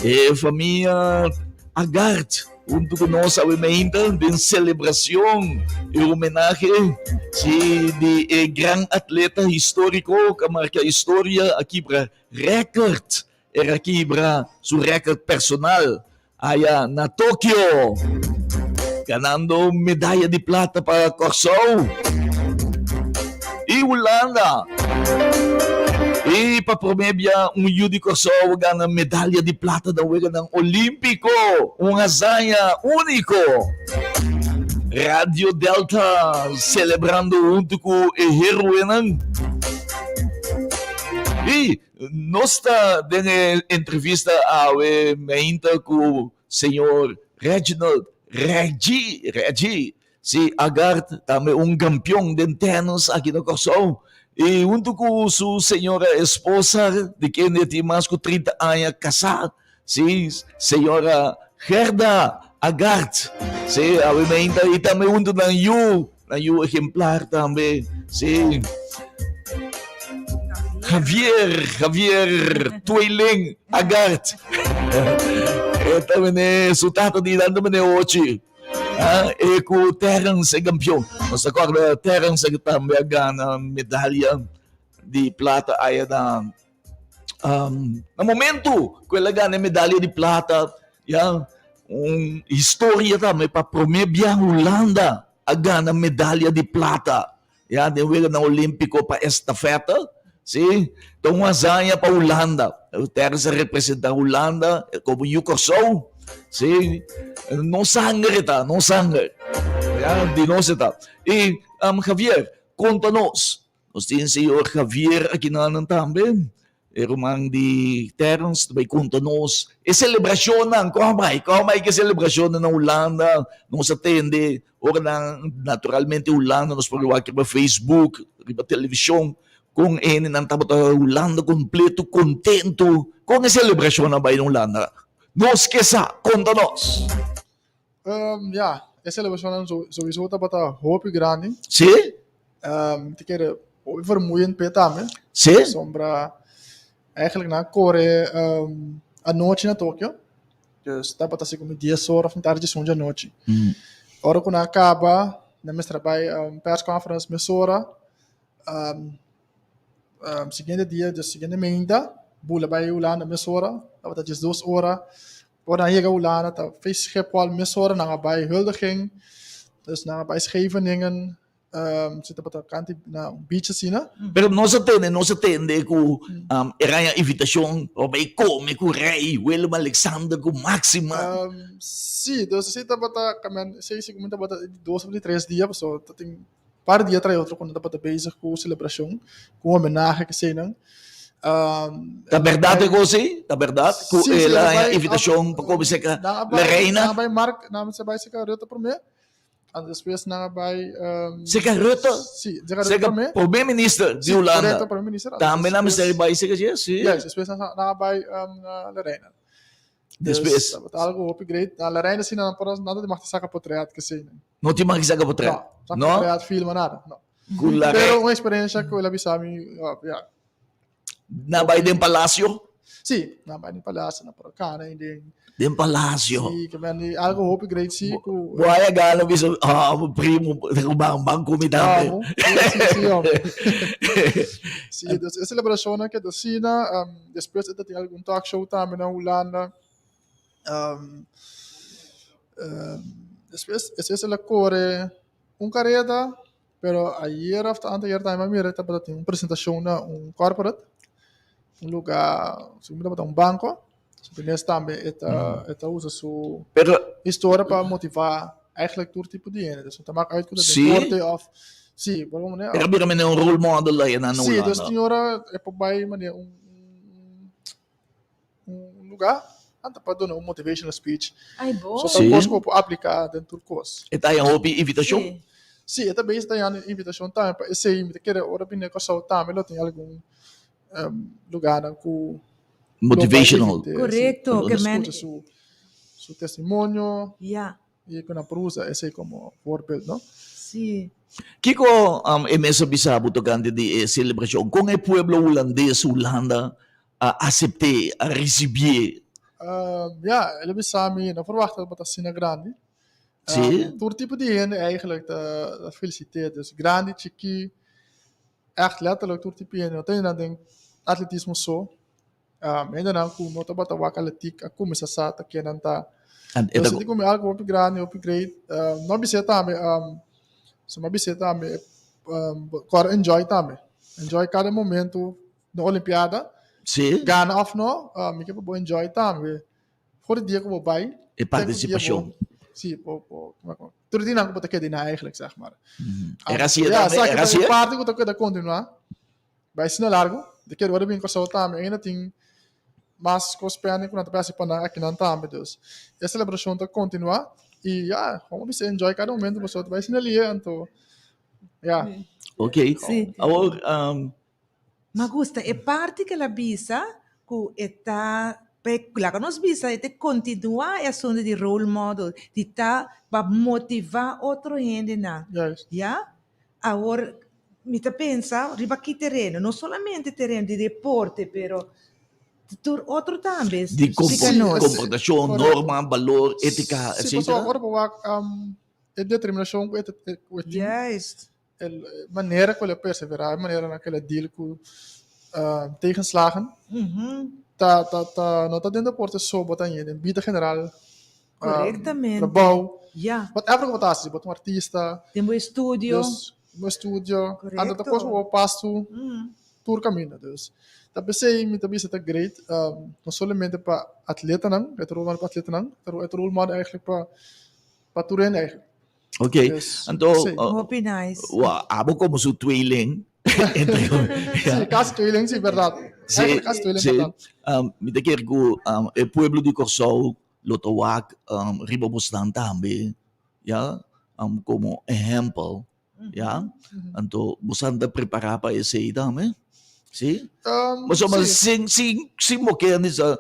e famia Agard junto ku nos awe meinta den celebracion e homenahe sí, di e gran atleta histórico que marca historia a kibra record, era kibra su record personal Aya na Tokio, ganando medaya di plata pa Kòrsou i Hulanda. I pa promé bia un yu di Kòrsou a gana medalya di plata na Weganan Olímpiko, un hazaña úniko. Radio Delta selebrando huntu ku e héroenan. I nos ta den e entrevista awe meinta ku señor Reginald Reggie, Reggie, Si Agard tambe un kampion den tennis aki na Kòrsou i huntu ku su señora esposa di kende tin mas ku 30 aña kasá, si señora Gerda Agard, si awe meinta i tambe huntu nan yu, nan yu ehemplar tambe, si Javier, Javier Tweeling Agard, e ta mene su tata di nan ta mene ochi. Ah, e ku Terence e kampion. Nos ta kòrda Terence e tambe a gana medalya di plata aya na um, na momento ku el a gana e medalya di plata, ya, un historia tambe pa promé bia Hulanda a gana medalya di plata, ya, den Weganan Olímpiko pa estafeta, si, ta un hazaña pa Hulanda. Terence a representá Hulanda komo yu Kòrsou, si, nos sanger e ta, nos sanger, ya, di nos e ta. I, Javier, konta nos, nos tin señor Javier akinanan tambe. E ruman di Terence ta bai konta nos e selebrashonnan, kon a bai, kon a bai ku e selebrashonnan na Hulanda, nos a tende ora nan naturalmente Hulanda nos por wak riba Facebook, riba televishon kon e hendenan tabata Hulanda kompleto kontentu, kon e selebrashonnan a bai na Hulanda, nos ke sa, konta nos. Ya, e selebrashonnan souiso tabata hopi grandi. Sí? Mi ta kere hopi vermoeiend p'e tambe. Sí? Pasobra eigenlijk nan a kore anochi na Tokio. Dus tabata así como dies ora of mitar diesun di anochi. Ora ku nan a kaba, nan mester a bai persconference mesora. Siguiente dia, dus siguiente meinta, bula bai Hulanda mesora. Tabata diesdos ora. Ora nan yega Hulanda ta fei Schiphol mesora nan a bai huldiging, dus nan a bai Scheveningen, si tabata kanti na un beach asina. Pero nos a tende, nos a tende ku e raña invitashon pa bai kome ku rei Willem Alexander ku Maxima. Si, dus esei tabata, esei sigur tabata di dos of di tres dia pasobra ta tin par dia tras otro ku nan tabata bezig ku selebrashon, ku homenahe keseinan. Ta bèrdat e kos ei? Ta bèrdat ku el a haña invitashon pa kome serka la reina? Nan a bai Mark, nan a bai serka Rutte promé, anto despues nan a bai. Serka Rutte? Si, serka Rutte promé. Serka promé minister di Hulanda. Korekto, promé minister. Tambe nan mester bai serka dje? Si. Juist, despues nan a bai la reina. Despues. Tabata algo hopi great. Na la reina si nan por nada di mag ta saka potret kesei. No tin mag saka potret? No, saka potret, filma, nada. No. Ku la Pero un experiencia ku el a bisa mi, ja. Nan bai den palacio? Si, nan bai den palacio, nan por a kana i den. Den palacio. Si, ke men di algo hopi great si ku. Bo haya gana bisa, ah, bo primo, ban, ban ku mi tambe. Amo, si, si, si, hombre. Si, dus e celebracionnan keda asina, Despues e ta tin algun talk show tambe na Hulanda. Despues esei el a kore un kareda, pero ayer of anteayer tambe mi a mira tabata tin un presentashon na un corporate, un luga, segun mi tabata un banko. Su mes tambe e ta e ta usa su historia pa motivá eigenlijk tur tipo di hende. Dus no ta mak uit ku ta deporte of sí, por un manera. Pero bira manera un role model ahí na Sí, dus tin ora e por bai manera un un lugar anta pa duna un motivational speech. Ay bo. So ta kos ku bo por apliká den tur kos. E ta haña hopi invitashon? Sí, e ta bezig ta haña invitashon tambe pa esei. Mi ta kere ora bini Kòrsou tambe lo tin algun lugarnan ku Motivational. Korekto, ke men. Skucha su testimonio. Ya. I ku nan por usa esei komo voorbeeld, no? Sí. Kiko e mes a bisa bo tokante di e selebrashon? Kon e pueblo hulandes, Hulanda, a asept'é, a risibié? Ya, el a bisa mi, no verwachta ku bo ta asina grandi. Sí. Tur tipo di hende eigenlijk ta felisit'é, dus grandi, chikí, ègt lèterlik tur tipo di hende. No ta hende den atletismo so. Hendenan ku no tabata wak atletiek a kuminsá sa ta kennan ta. Entonces e ta komo algu hopi grandi, hopi great. No a bis'é tambe, so mi a bis'é tambe, kòrda enjoy tambe. Enjoy kada momento. na Olimpiada. Si. Gana of no, mi ke pa bo enjoy tambe. For di dia ku bo bai. E partisipashon. Si, bo, bo, tur di nan ku bo ta keda na eigenlijk, zeg maar. Era así, era Ja, era así. E parte ku ta keda kontinuá. Bai asina largu. De keer ora bin Kòrsou tambe, ainda tin mas kos pende ku nan ta bai hasi pa nan akinan tambe. Dus e selebrashon ta kontinuá i ya, bo bisa enjoy kada momento pasobra ta bai asina lie anto ya. Ok. Awor, um, Ma gusta e parti ku el a bisa ku e ta laga nos bisa e ta kontinuá e asuntu di role model, di ta pa motivá otro hendenan. Ya? Awor mi ta pensa riba ki tereno, no solamente tereno di deporte pero tur otro tambe. Di komportashon, norma, balor, étika, Si, etcétera. pasobra ora bo wak e determinashon ku e tin. E manera ku el a perseverá, e manera ku el a deal ku tegenslagen, ta ta ta no ta den deporte so bo ta hañ'é, den bida general, Korektamente. trabou, Ya. whatever ku bo ta hasi, si bo ta un artista, Den bo estudio. Dus, bo estudio, anto ta Korekto. kos ku bo pas tu tur kaminda. Dus, ta p'esei mi ta bisa ta great, no solamente pa atletanan, e ta rol model pa atletanan, pero e ta rol model eigenlijk pa pa tur hende eigenlijk. Ok, anto Hopi nice. Wa, abo como su tweeling. Entre, ja. Sí, casi tweeling, sí, verdad. Sí, casi tweeling, sí. verdad. Um, mi ta kier ku um, e pueblo di Kòrsou lo ta wak um, riba bosnan tambe, ja, um, como ehempel, ja. Anto bosan ta prepará pa esei tambe. Sí? Um, Pasobra sí. sin, sin, sin bo kende sa,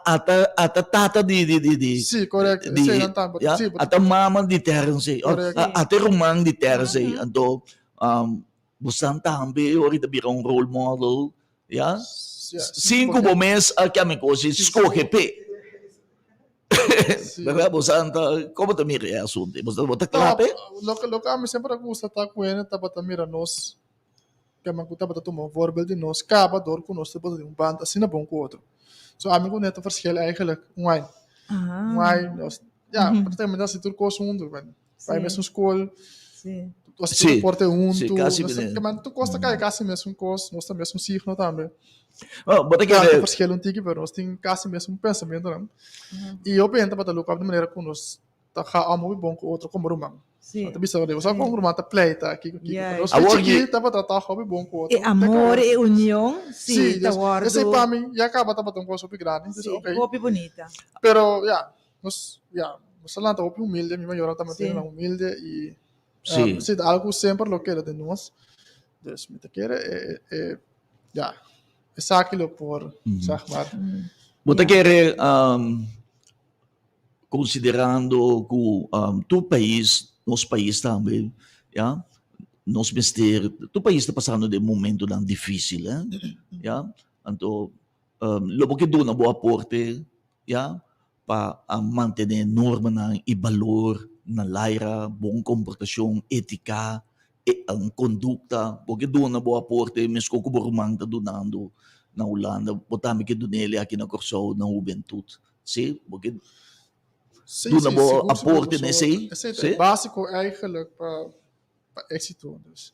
ata, ata tata di, di, di, di. Sí, correcto. Di, Sí, nan tambe. ja? Sí, but- Ata mama di Terence, oh, Correcto. ata ruman di Terence. Anto, um, bosan tambe ora ta bira un role model, ja? Ja, Sin ku bo mes a kami kosi skohe pe. Verdad, bosan ta, komo ta mira e asunto? Bosan bo ta kla pe? Loke, loke ami semper a gusta ta ku hende tabata mira nos Kema ku tabata tuma un voorbeeld di nos kaba dor ku nos tabata den un band asina bon ku otro. So ami ku Neto verschil eigenlijk un ai. Un ai, nos, ja, prácticamente hasi tur kos huntu. Bai Sí. mesun skol, Sí. hasi Sí. tur deporte Sí, huntu. kasi Nos ta- bene. kema tur kos ta kai kasi mesun kos, nos ta mesun signo tambe. Oh, bo ta Claro, kere- tin verschil un tiki, pero nos tin kasi mesun pensamentonan. I hopi hende tabata look up di manera ku nos ta ga amo hopi bon ku otro komo ruman. Sí. Ta bisa bo sa kon ruman ta pleita kiko kiko. Juist. Pero nos Awor chiki ki- tabata ta hopi bon ku otro. E amor, e union, sí, Sí, ta dus, wordo. esei pa mi ya kaba tabata un kos hopi grandi. Dus Sí, oké. hopi bunita. Pero ja, nos ja, nos a lanta hopi humilde, mi mayornan tabata Sí. una humilde i Sí. sí, ta algo ku semper lo keda den nos. Dus mi ta kere e e ja, esaki lo por, zeg maar. Bo ta kere um, Considerando cu tur pais, nos pais tambe, ya, nos mester, tur pais ta pasando den momentonan dificil, eh, ya, anto lo bo ke duna bo aporte, ya, pa a mantene normanan y balor na laira, bon comportacion, etica, conducta, bo ke duna bo aporte mesco cu bo ruman ta dunando na Hulanda, bo tambe ke dunele aki na Corsou na hubentud. Sí, bo ke Sí, duna sí, bo sigur, sigur. aporte So, na esei. esei ta Sí? e básiko eigenlijk pa pa éxito. Dus,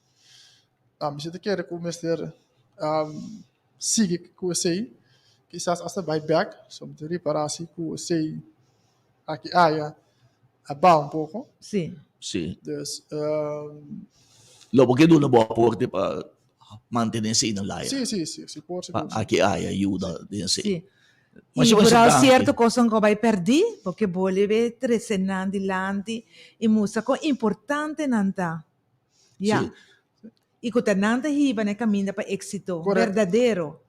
um, mi si ta kere ku mester um, sigui ku esei, kisas hasta bai bek, so mi ta ripará si ku esei aki aya a baha un poko. Sí. Sí. Dus, um, Lo bo ke duna bo aporte pa mantené esei na laia. Sí, sí, sí, sí, por Pa sigur. aki aya yuda den esei. Sí. Mas I yo vooral danki. cierto cosnan cu bai perdí, porque bo lebe trece nan dilanti y mustra con importante nan ta. Ja. Sí. Y cu ta nan ta hiba na e caminda pa éxito Correcto. berdadero.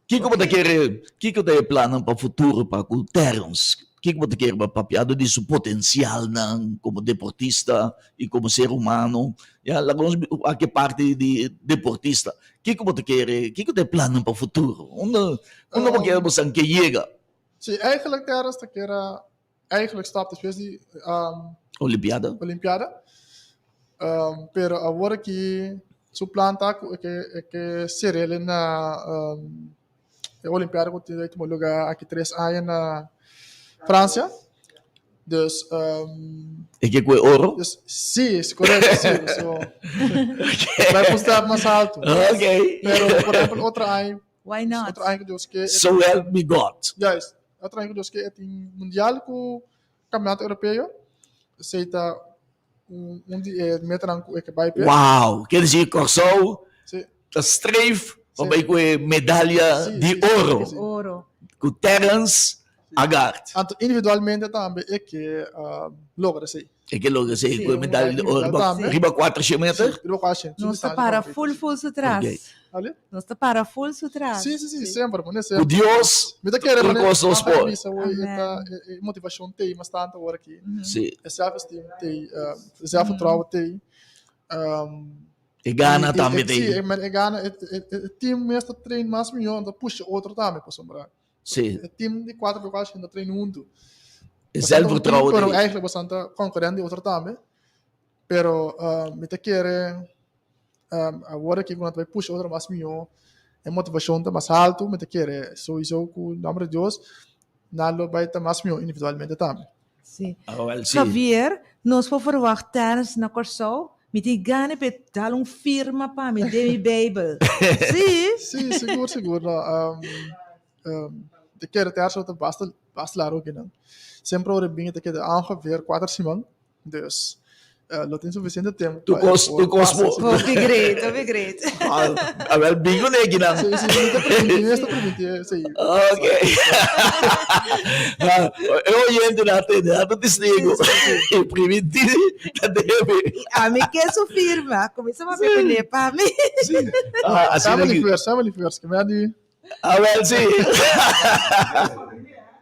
Kiko bo ta kere, kiko ta e plannan pa futuro pa ku Terrence? Kiko bo ta kere pa papiado di su potencialnan como deportista y como ser humano? Ya, laga nos wak e parti di deportista. Kiko bo ta kere, kiko ta e plannan pa futuro? Unda, unda bo kere bo san ke yega? Sí, eigenlijk Terrence ta kere eigenlijk stap despues di um, Olimpiada? Olimpiada. Um, pero awor aki su plan ta ku e ke e ke serele na um, e Olimpiada ku tin tuma lugar aki tres aña na Francia. Dus um, E ke kue oro? Dus, sí, es correcto, sí. So, bai un stap mas alto. Okay. Pero, por ejemplo, otro aña. Why not? Otro aña ku Dios ke. So help me God. Juist. Otro aña ku Dios ke e tin mundial ku kampionato europeo. Esei ta un di e metanan ku e ke bai p'e. Wow! Ker disi Kòrsou ta streef pa bai ku e medalya di oro. Oro. Ku Terrence Agard. Anto individualmente tambe e ke logra esei. E ke logra esei ku e medalya di oro riba 400 meter? Si, riba 400. Nos ta para full full su tras. Nos ta para full su tras. Si, si, si, semper, mane semper. Ku Dios, Mi ta kere tur mane kos nos Tanta por. bisa hoy e ta e motivashon t'ei mas tantu awor aki. Si. E self-esteem t'ei, e zelfvertrouwen t'ei. E gana tambe Si, t'ei. e gana, e team mes ta train mas mihó, ta pusha otro tambe pasobra. Si. E team di 4 por 4 ta train huntu. E zelfvertrouwen Pero t'ei. eigenlijk bastante concurrent di otro tambe. Pero mi ta kere awor aki ku nan ta bai pusha otro mas mihó, e motivashon ta mas haltu, mi ta kere souiso ku nomber di Dios nan lo bai ta mas mihó individualmente tambe. Sí. Awel sí. Javier, nos por verwacht Terrence na Kòrsou? Mi tin gana p'e dal un firma pa mi den mi Beibel. Sí. Sí, sigur, sigur. No, ta kere Terrence lo ta basta, basta largu akinan. Semper ora e bini ta keda ongeveer kuater siman. Dus lo tin suficiente tempo. Tu kos, tu kos po. Hopi great, hopi great. Awel bingo ne kinan. Sí, sí, mi ta permiti, mi ta permiti, sí. Ok. E oyente na tende, na ta testigo. Primiti ta debe. Ami ke su firma, kuminsa papia kuné pa mi. Ah, asina Family ki. first, family first, ke mi a di. Awel sí.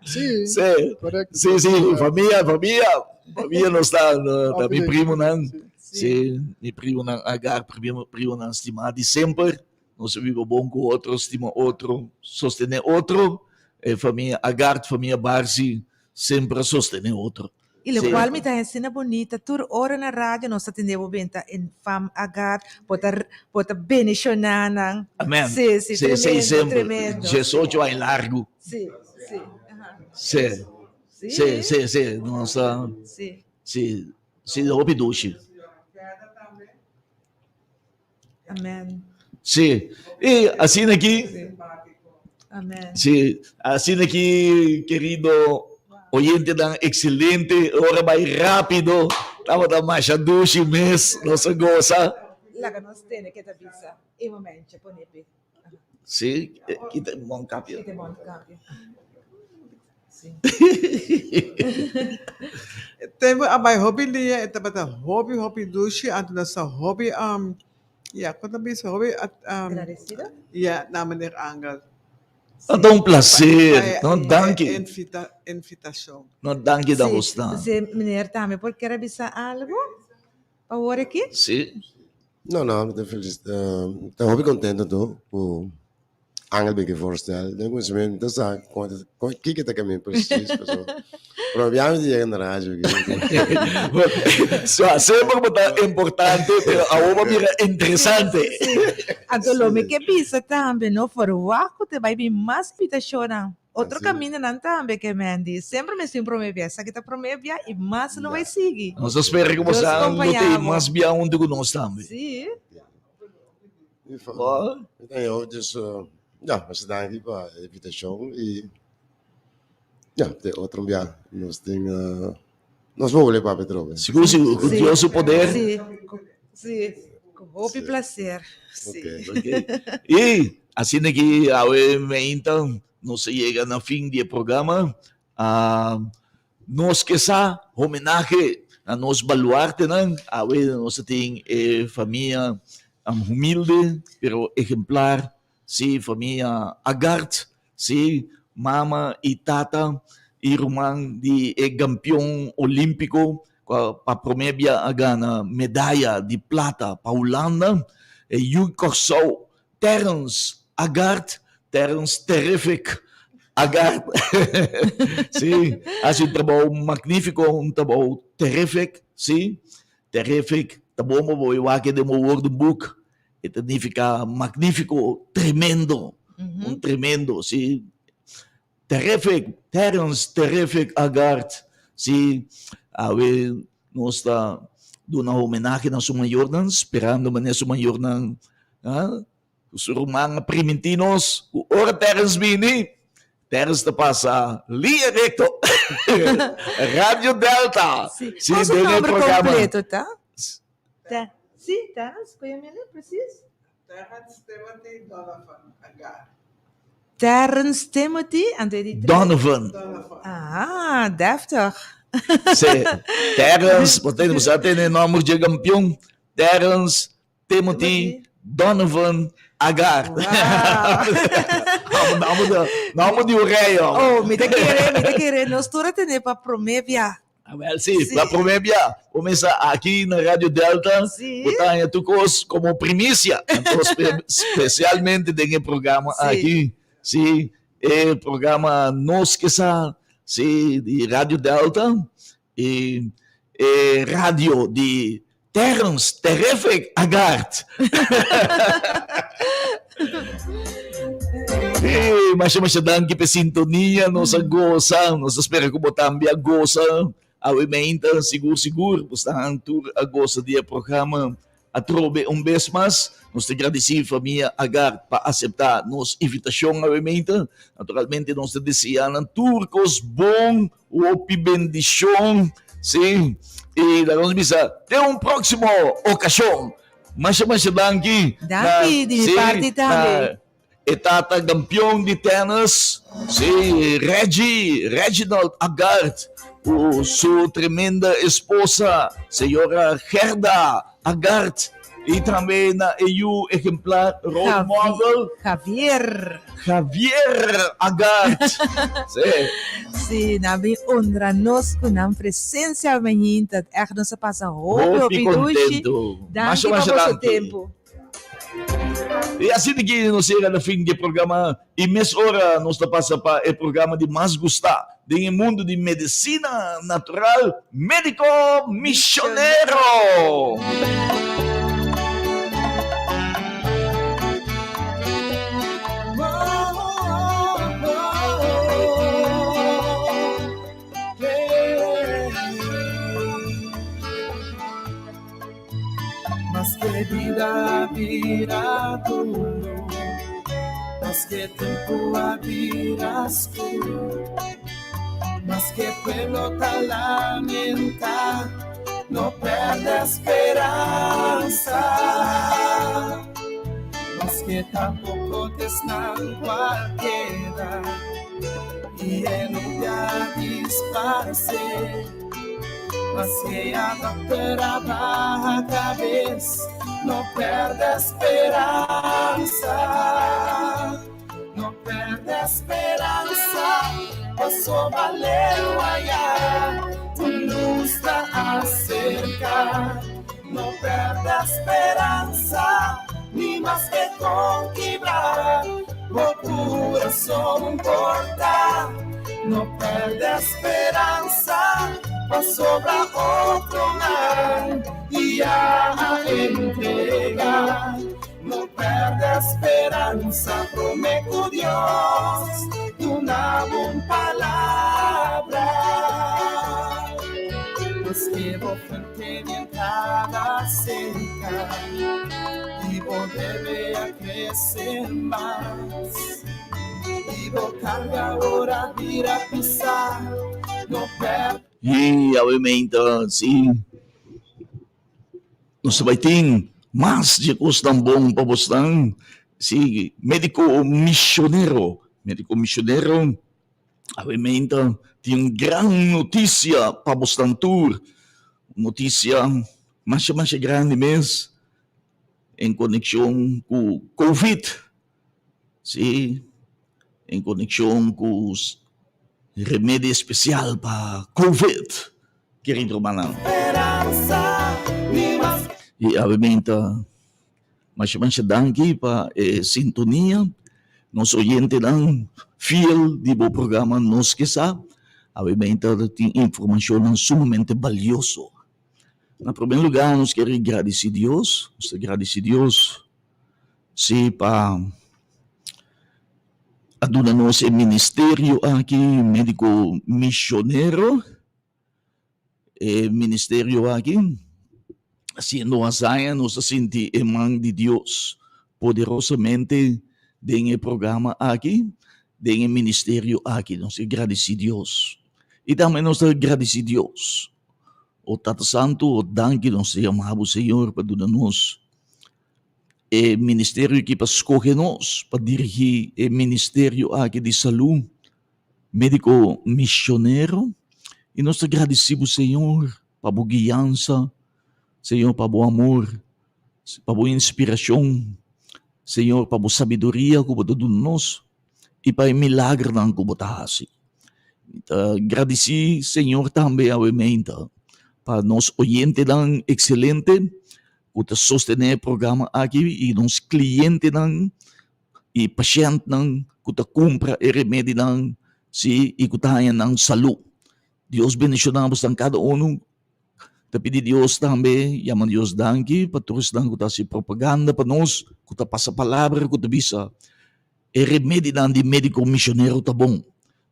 Sí. Sí. Correcto. Sí, sí, famia, famia. Famia nos ta, no, ta mi primonan. Sí, mi primonan agar, primo, primonan stima di semper. Nos a biba bon ku otro, stima otro, sostené otro. E famia Agard, famia Barsi, semper a sostené otro. Y locual mi ta asina bunita, tur ora na radio nos ta tende bo benta en fam agar, bo ta bo ta bendiciona nan. Amen. Sí, sí, Sí, sí, tremendo, semper. tremendo. 18 aña largo. Sí, sí, aha. Sí. Sí. Sí, sí, sí. Nos ta Sí. sí, sí, hopi dushi. Amen. Sí. Y asina aki. Amen. Sí, asina aki, querido oyentenan excelente, ora bai rápido, tabata masha dushi mes, nos a goza. Laga nos tene ke ta bisa e momentje, pone pe. Sí, kita e mondkapje. Kita e mondkapje. Tempo a bai hopi lia e tabata hopi hopi dushi anto nos ta hopi um ya kon ta bisa hopi um Agradecido? ya na meneer Angel. No ta un placer, Pa e no danki. invita invitacion. No danki ta Sí, gustá. sí, meneer tambe por kier a bisa algo awor aki? Sí. No, no, mi ta feliz, ta hopi contento to cu Angel bin ke voorstel. Den kuminsamentu mi ta sa kon kon kiko ta kamin precies paso pero bia mi ta yega na radio aki. So, semper bo ta importante pero awor bo a bira interesante. Sí. Anto lo mi ke bisa tambe no verwagt ku te bai bin mas invitashonnan. Otro kamindanan tambe ke Mandy. Semper mi sin prome bia. Esaki ta prome bia i mas lo bai sigui. Nos ta spera ku bo Dios sa lo kompaña tin bo. mas bia huntu ku nos tambe. Sí. Yo dus ja, masha danki pa e invitashon i ja, te otro bia nos tin nos por wole papia atrobe. Sigur sigur, ku Dios su poder. Sí, sí, ku hopi placer. Sí. Okay. I asina ki awe meinta nos a yega na fin di e programa. Nos ke sa homenahe na nos baluartenan. Awe nos a tin e famia humilde pero ehemplar, si famia Agard, si mama i tata i ruman di e gampion olimpico ku pa prome bia a gana medaya di plata pa Hulanda, e yu Kòrsou Terrence Agard, Terrence Terrific Agard. Sí, hasi un trabou magnífiko, un trabou terrific, sí. Terrific, ta bon pa bo e wak den bo woordenboek. E ta nifiká magnífiko, tremendo, un tremendo, sí. Terrific, Terrence Terrific Agard, sí, awe nos ta duna homenahe na su mayornan, sperando manera su mayornan, ah. Ku su ruman a primintí nos ku ora Terrence bini, Terrence ta pasa liña recto. Radio Delta. Sí. Sí, Kon su den e nombre programa. completo ta? Ta. Sí, Terrence, kon yam'é precies? Terrence Timothy Donovan Agar. Terrence Timothy, anto e di tres. Donovan. Ah, deftig. Sí. Terrence, bo tene, bo sa tene nomber dje kampion. Terrence Timothy Donovan Agar. Nomber, nomber di un rei, homber. Oh, mi ta kere, mi ta kere nos tur a tene pa prome bia. Ah, wel, sí, sí. La prome bia. Comienza aki na Radio Delta. Sí. Bo ta haña tur cos como primicia. Anto spe specialmente den e programa Sí. aki. Sí, e programa Nos Ke Sa, sí, di Radio Delta. E e radio di Terrence Terrific Agard. Sí, masha masha danki p'e sintonia, nos a gosa, nos ta spera ku bo tambe a gosa awe meinta, sigur sigur bo sta tur a gosa di e programa. Atrobe un bes mas, nos ta gradisí famia Agard pa aseptá nos invitashon awe meinta. Naturalmente nos ta deseá nan tur kos bon, hopi bendishon, sí, i laga nos bisa te un próksimo okashon. Masha masha danki na, Danki di mi sí, parti na tambe. E tata kampion di tennis, si Reggie, Reginald Agard, ku su tremenda esposa, señora Gerda Agard, i tambe na e yu ehemplar role model, Javier. Javier Agard. Si. Si, nan bin honra nos ku nan presencia mainta. Echt nos a pasa hopi, Hopi hopi dushi. kontentu. Danki Masha, pa masha boso danki. tempu. E asina ki nos yega na fin di e programa i mes ora nos ta pasa pa e programa di mas gustá den e mundu di medisina natural, Médiko Misionero! Maske bida bira duro, maske tempo a bira scur, maske pueblo ta lamenta, no perde speransa. Maske tampoco t'esnan cual keda, y e nubia disparce. Maske a dokter a baha kabes, no perde speransa. No perde speransa, pasobra leu ayá, un lus ta aserká. No perde speransa, ni maske kon kibrá bo kurason por ta. No perde speransa, pasobra otronan ya a entregá. No perde speransa, promé ku Dios duna bo un palabra. Maske bo fuente di entrada seca y bo debe a crece mas y bo carga ora bira pisa, no perde. Y obviamente, si nos ta bai tin mas di e kosnan bon pa bosnan, si medico misionero, medico misionero. Awe meinta tin un gran noticia pa bosnan tur, un noticia masha masha grandi mes en conexion cu Covid, si, en conexion cu remedio especial pa Covid, kerido rumannan. Y awe meinta Masha masha danki pa e sintonia. Nos oyentenan fiel di bo programa Nos Ke Sa, awe meinta ta tin informashonnan sumamente balioso. Na promé lugá nos kere gradisí Dios, nos ta gradisí Dios si pa a duna nos e ministerio aki, Médiko Misionero. E ministerio aki, haciendo hazaña, nos ta sinti e man di Dios. poderosamente den e programa aki, den e ministerio aki. Nos ta gradisí Dios. I tambe nos ta gradisí Dios. O Tata Santu, o danki nos ta yama bo Señor pa duna nos e ministerio aki pa skohe nos pa dirigí e ministerio aki di salú médiko misionero. I nos ta gradisí bo Señor pa bo guiansa, Señor pa bo amor, pa bo inspirashon, Señor pa bo sabiduria ku bo ta duna nos i pa e milagernan ku bo ta hasi. Mi ta gradisí Señor tambe awe meinta pa nos oyentenan ekselente ku ta sostené e programa aki i nos klientenan i pashèntnan ku ta kumpra e remedinan si i ku ta haña nan salú. Dios bendishoná bosnan kada unu. Ta pidi Dios tambe, yama Dios danki pa tur esnan ku ta hasi propaganda pa nos, ku ta pasa palabra, ku ta bisa e remedinan di médiko mishonero ta bon.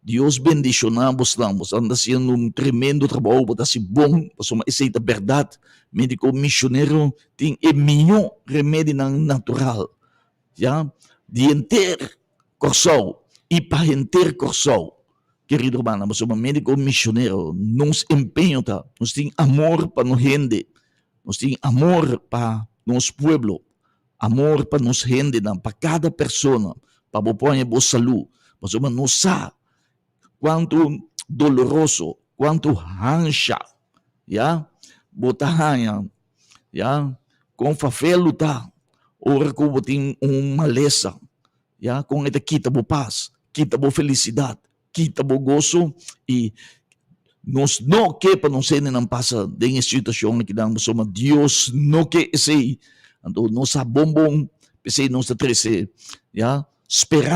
Dios bendishoná bosnan, bosnan ta hasiendo un tremendo trabou, bo ta hasi bon, pasobra esei ta bèrdat, médiko mishonero tin e mihó remedinan natural, ya, di henter Kòrsou i pa henter Kòrsou. Kerido hermana, pasobra médiko mishonero, nos empeño ta, nos tin amor pa nos hende, nos tin amor pa nos pueblo, amor pa nos hendenan, pa kada persona, pa bo por haña bo salú, pasobra nos sa kuantu doloroso, kuantu hansha, ya, bo ta haña, ya, kon fafelu ta ora ku bo tin un malesa. Ya, kon e ta kita bo pas, kita bo felisidat, kita bo goso i nos no ke pa nos hendenan pasa den e situashon akinan pasobra Dios no ke esei. Anto nos sa bon bon p'esei nos ta trese, ya, speransa.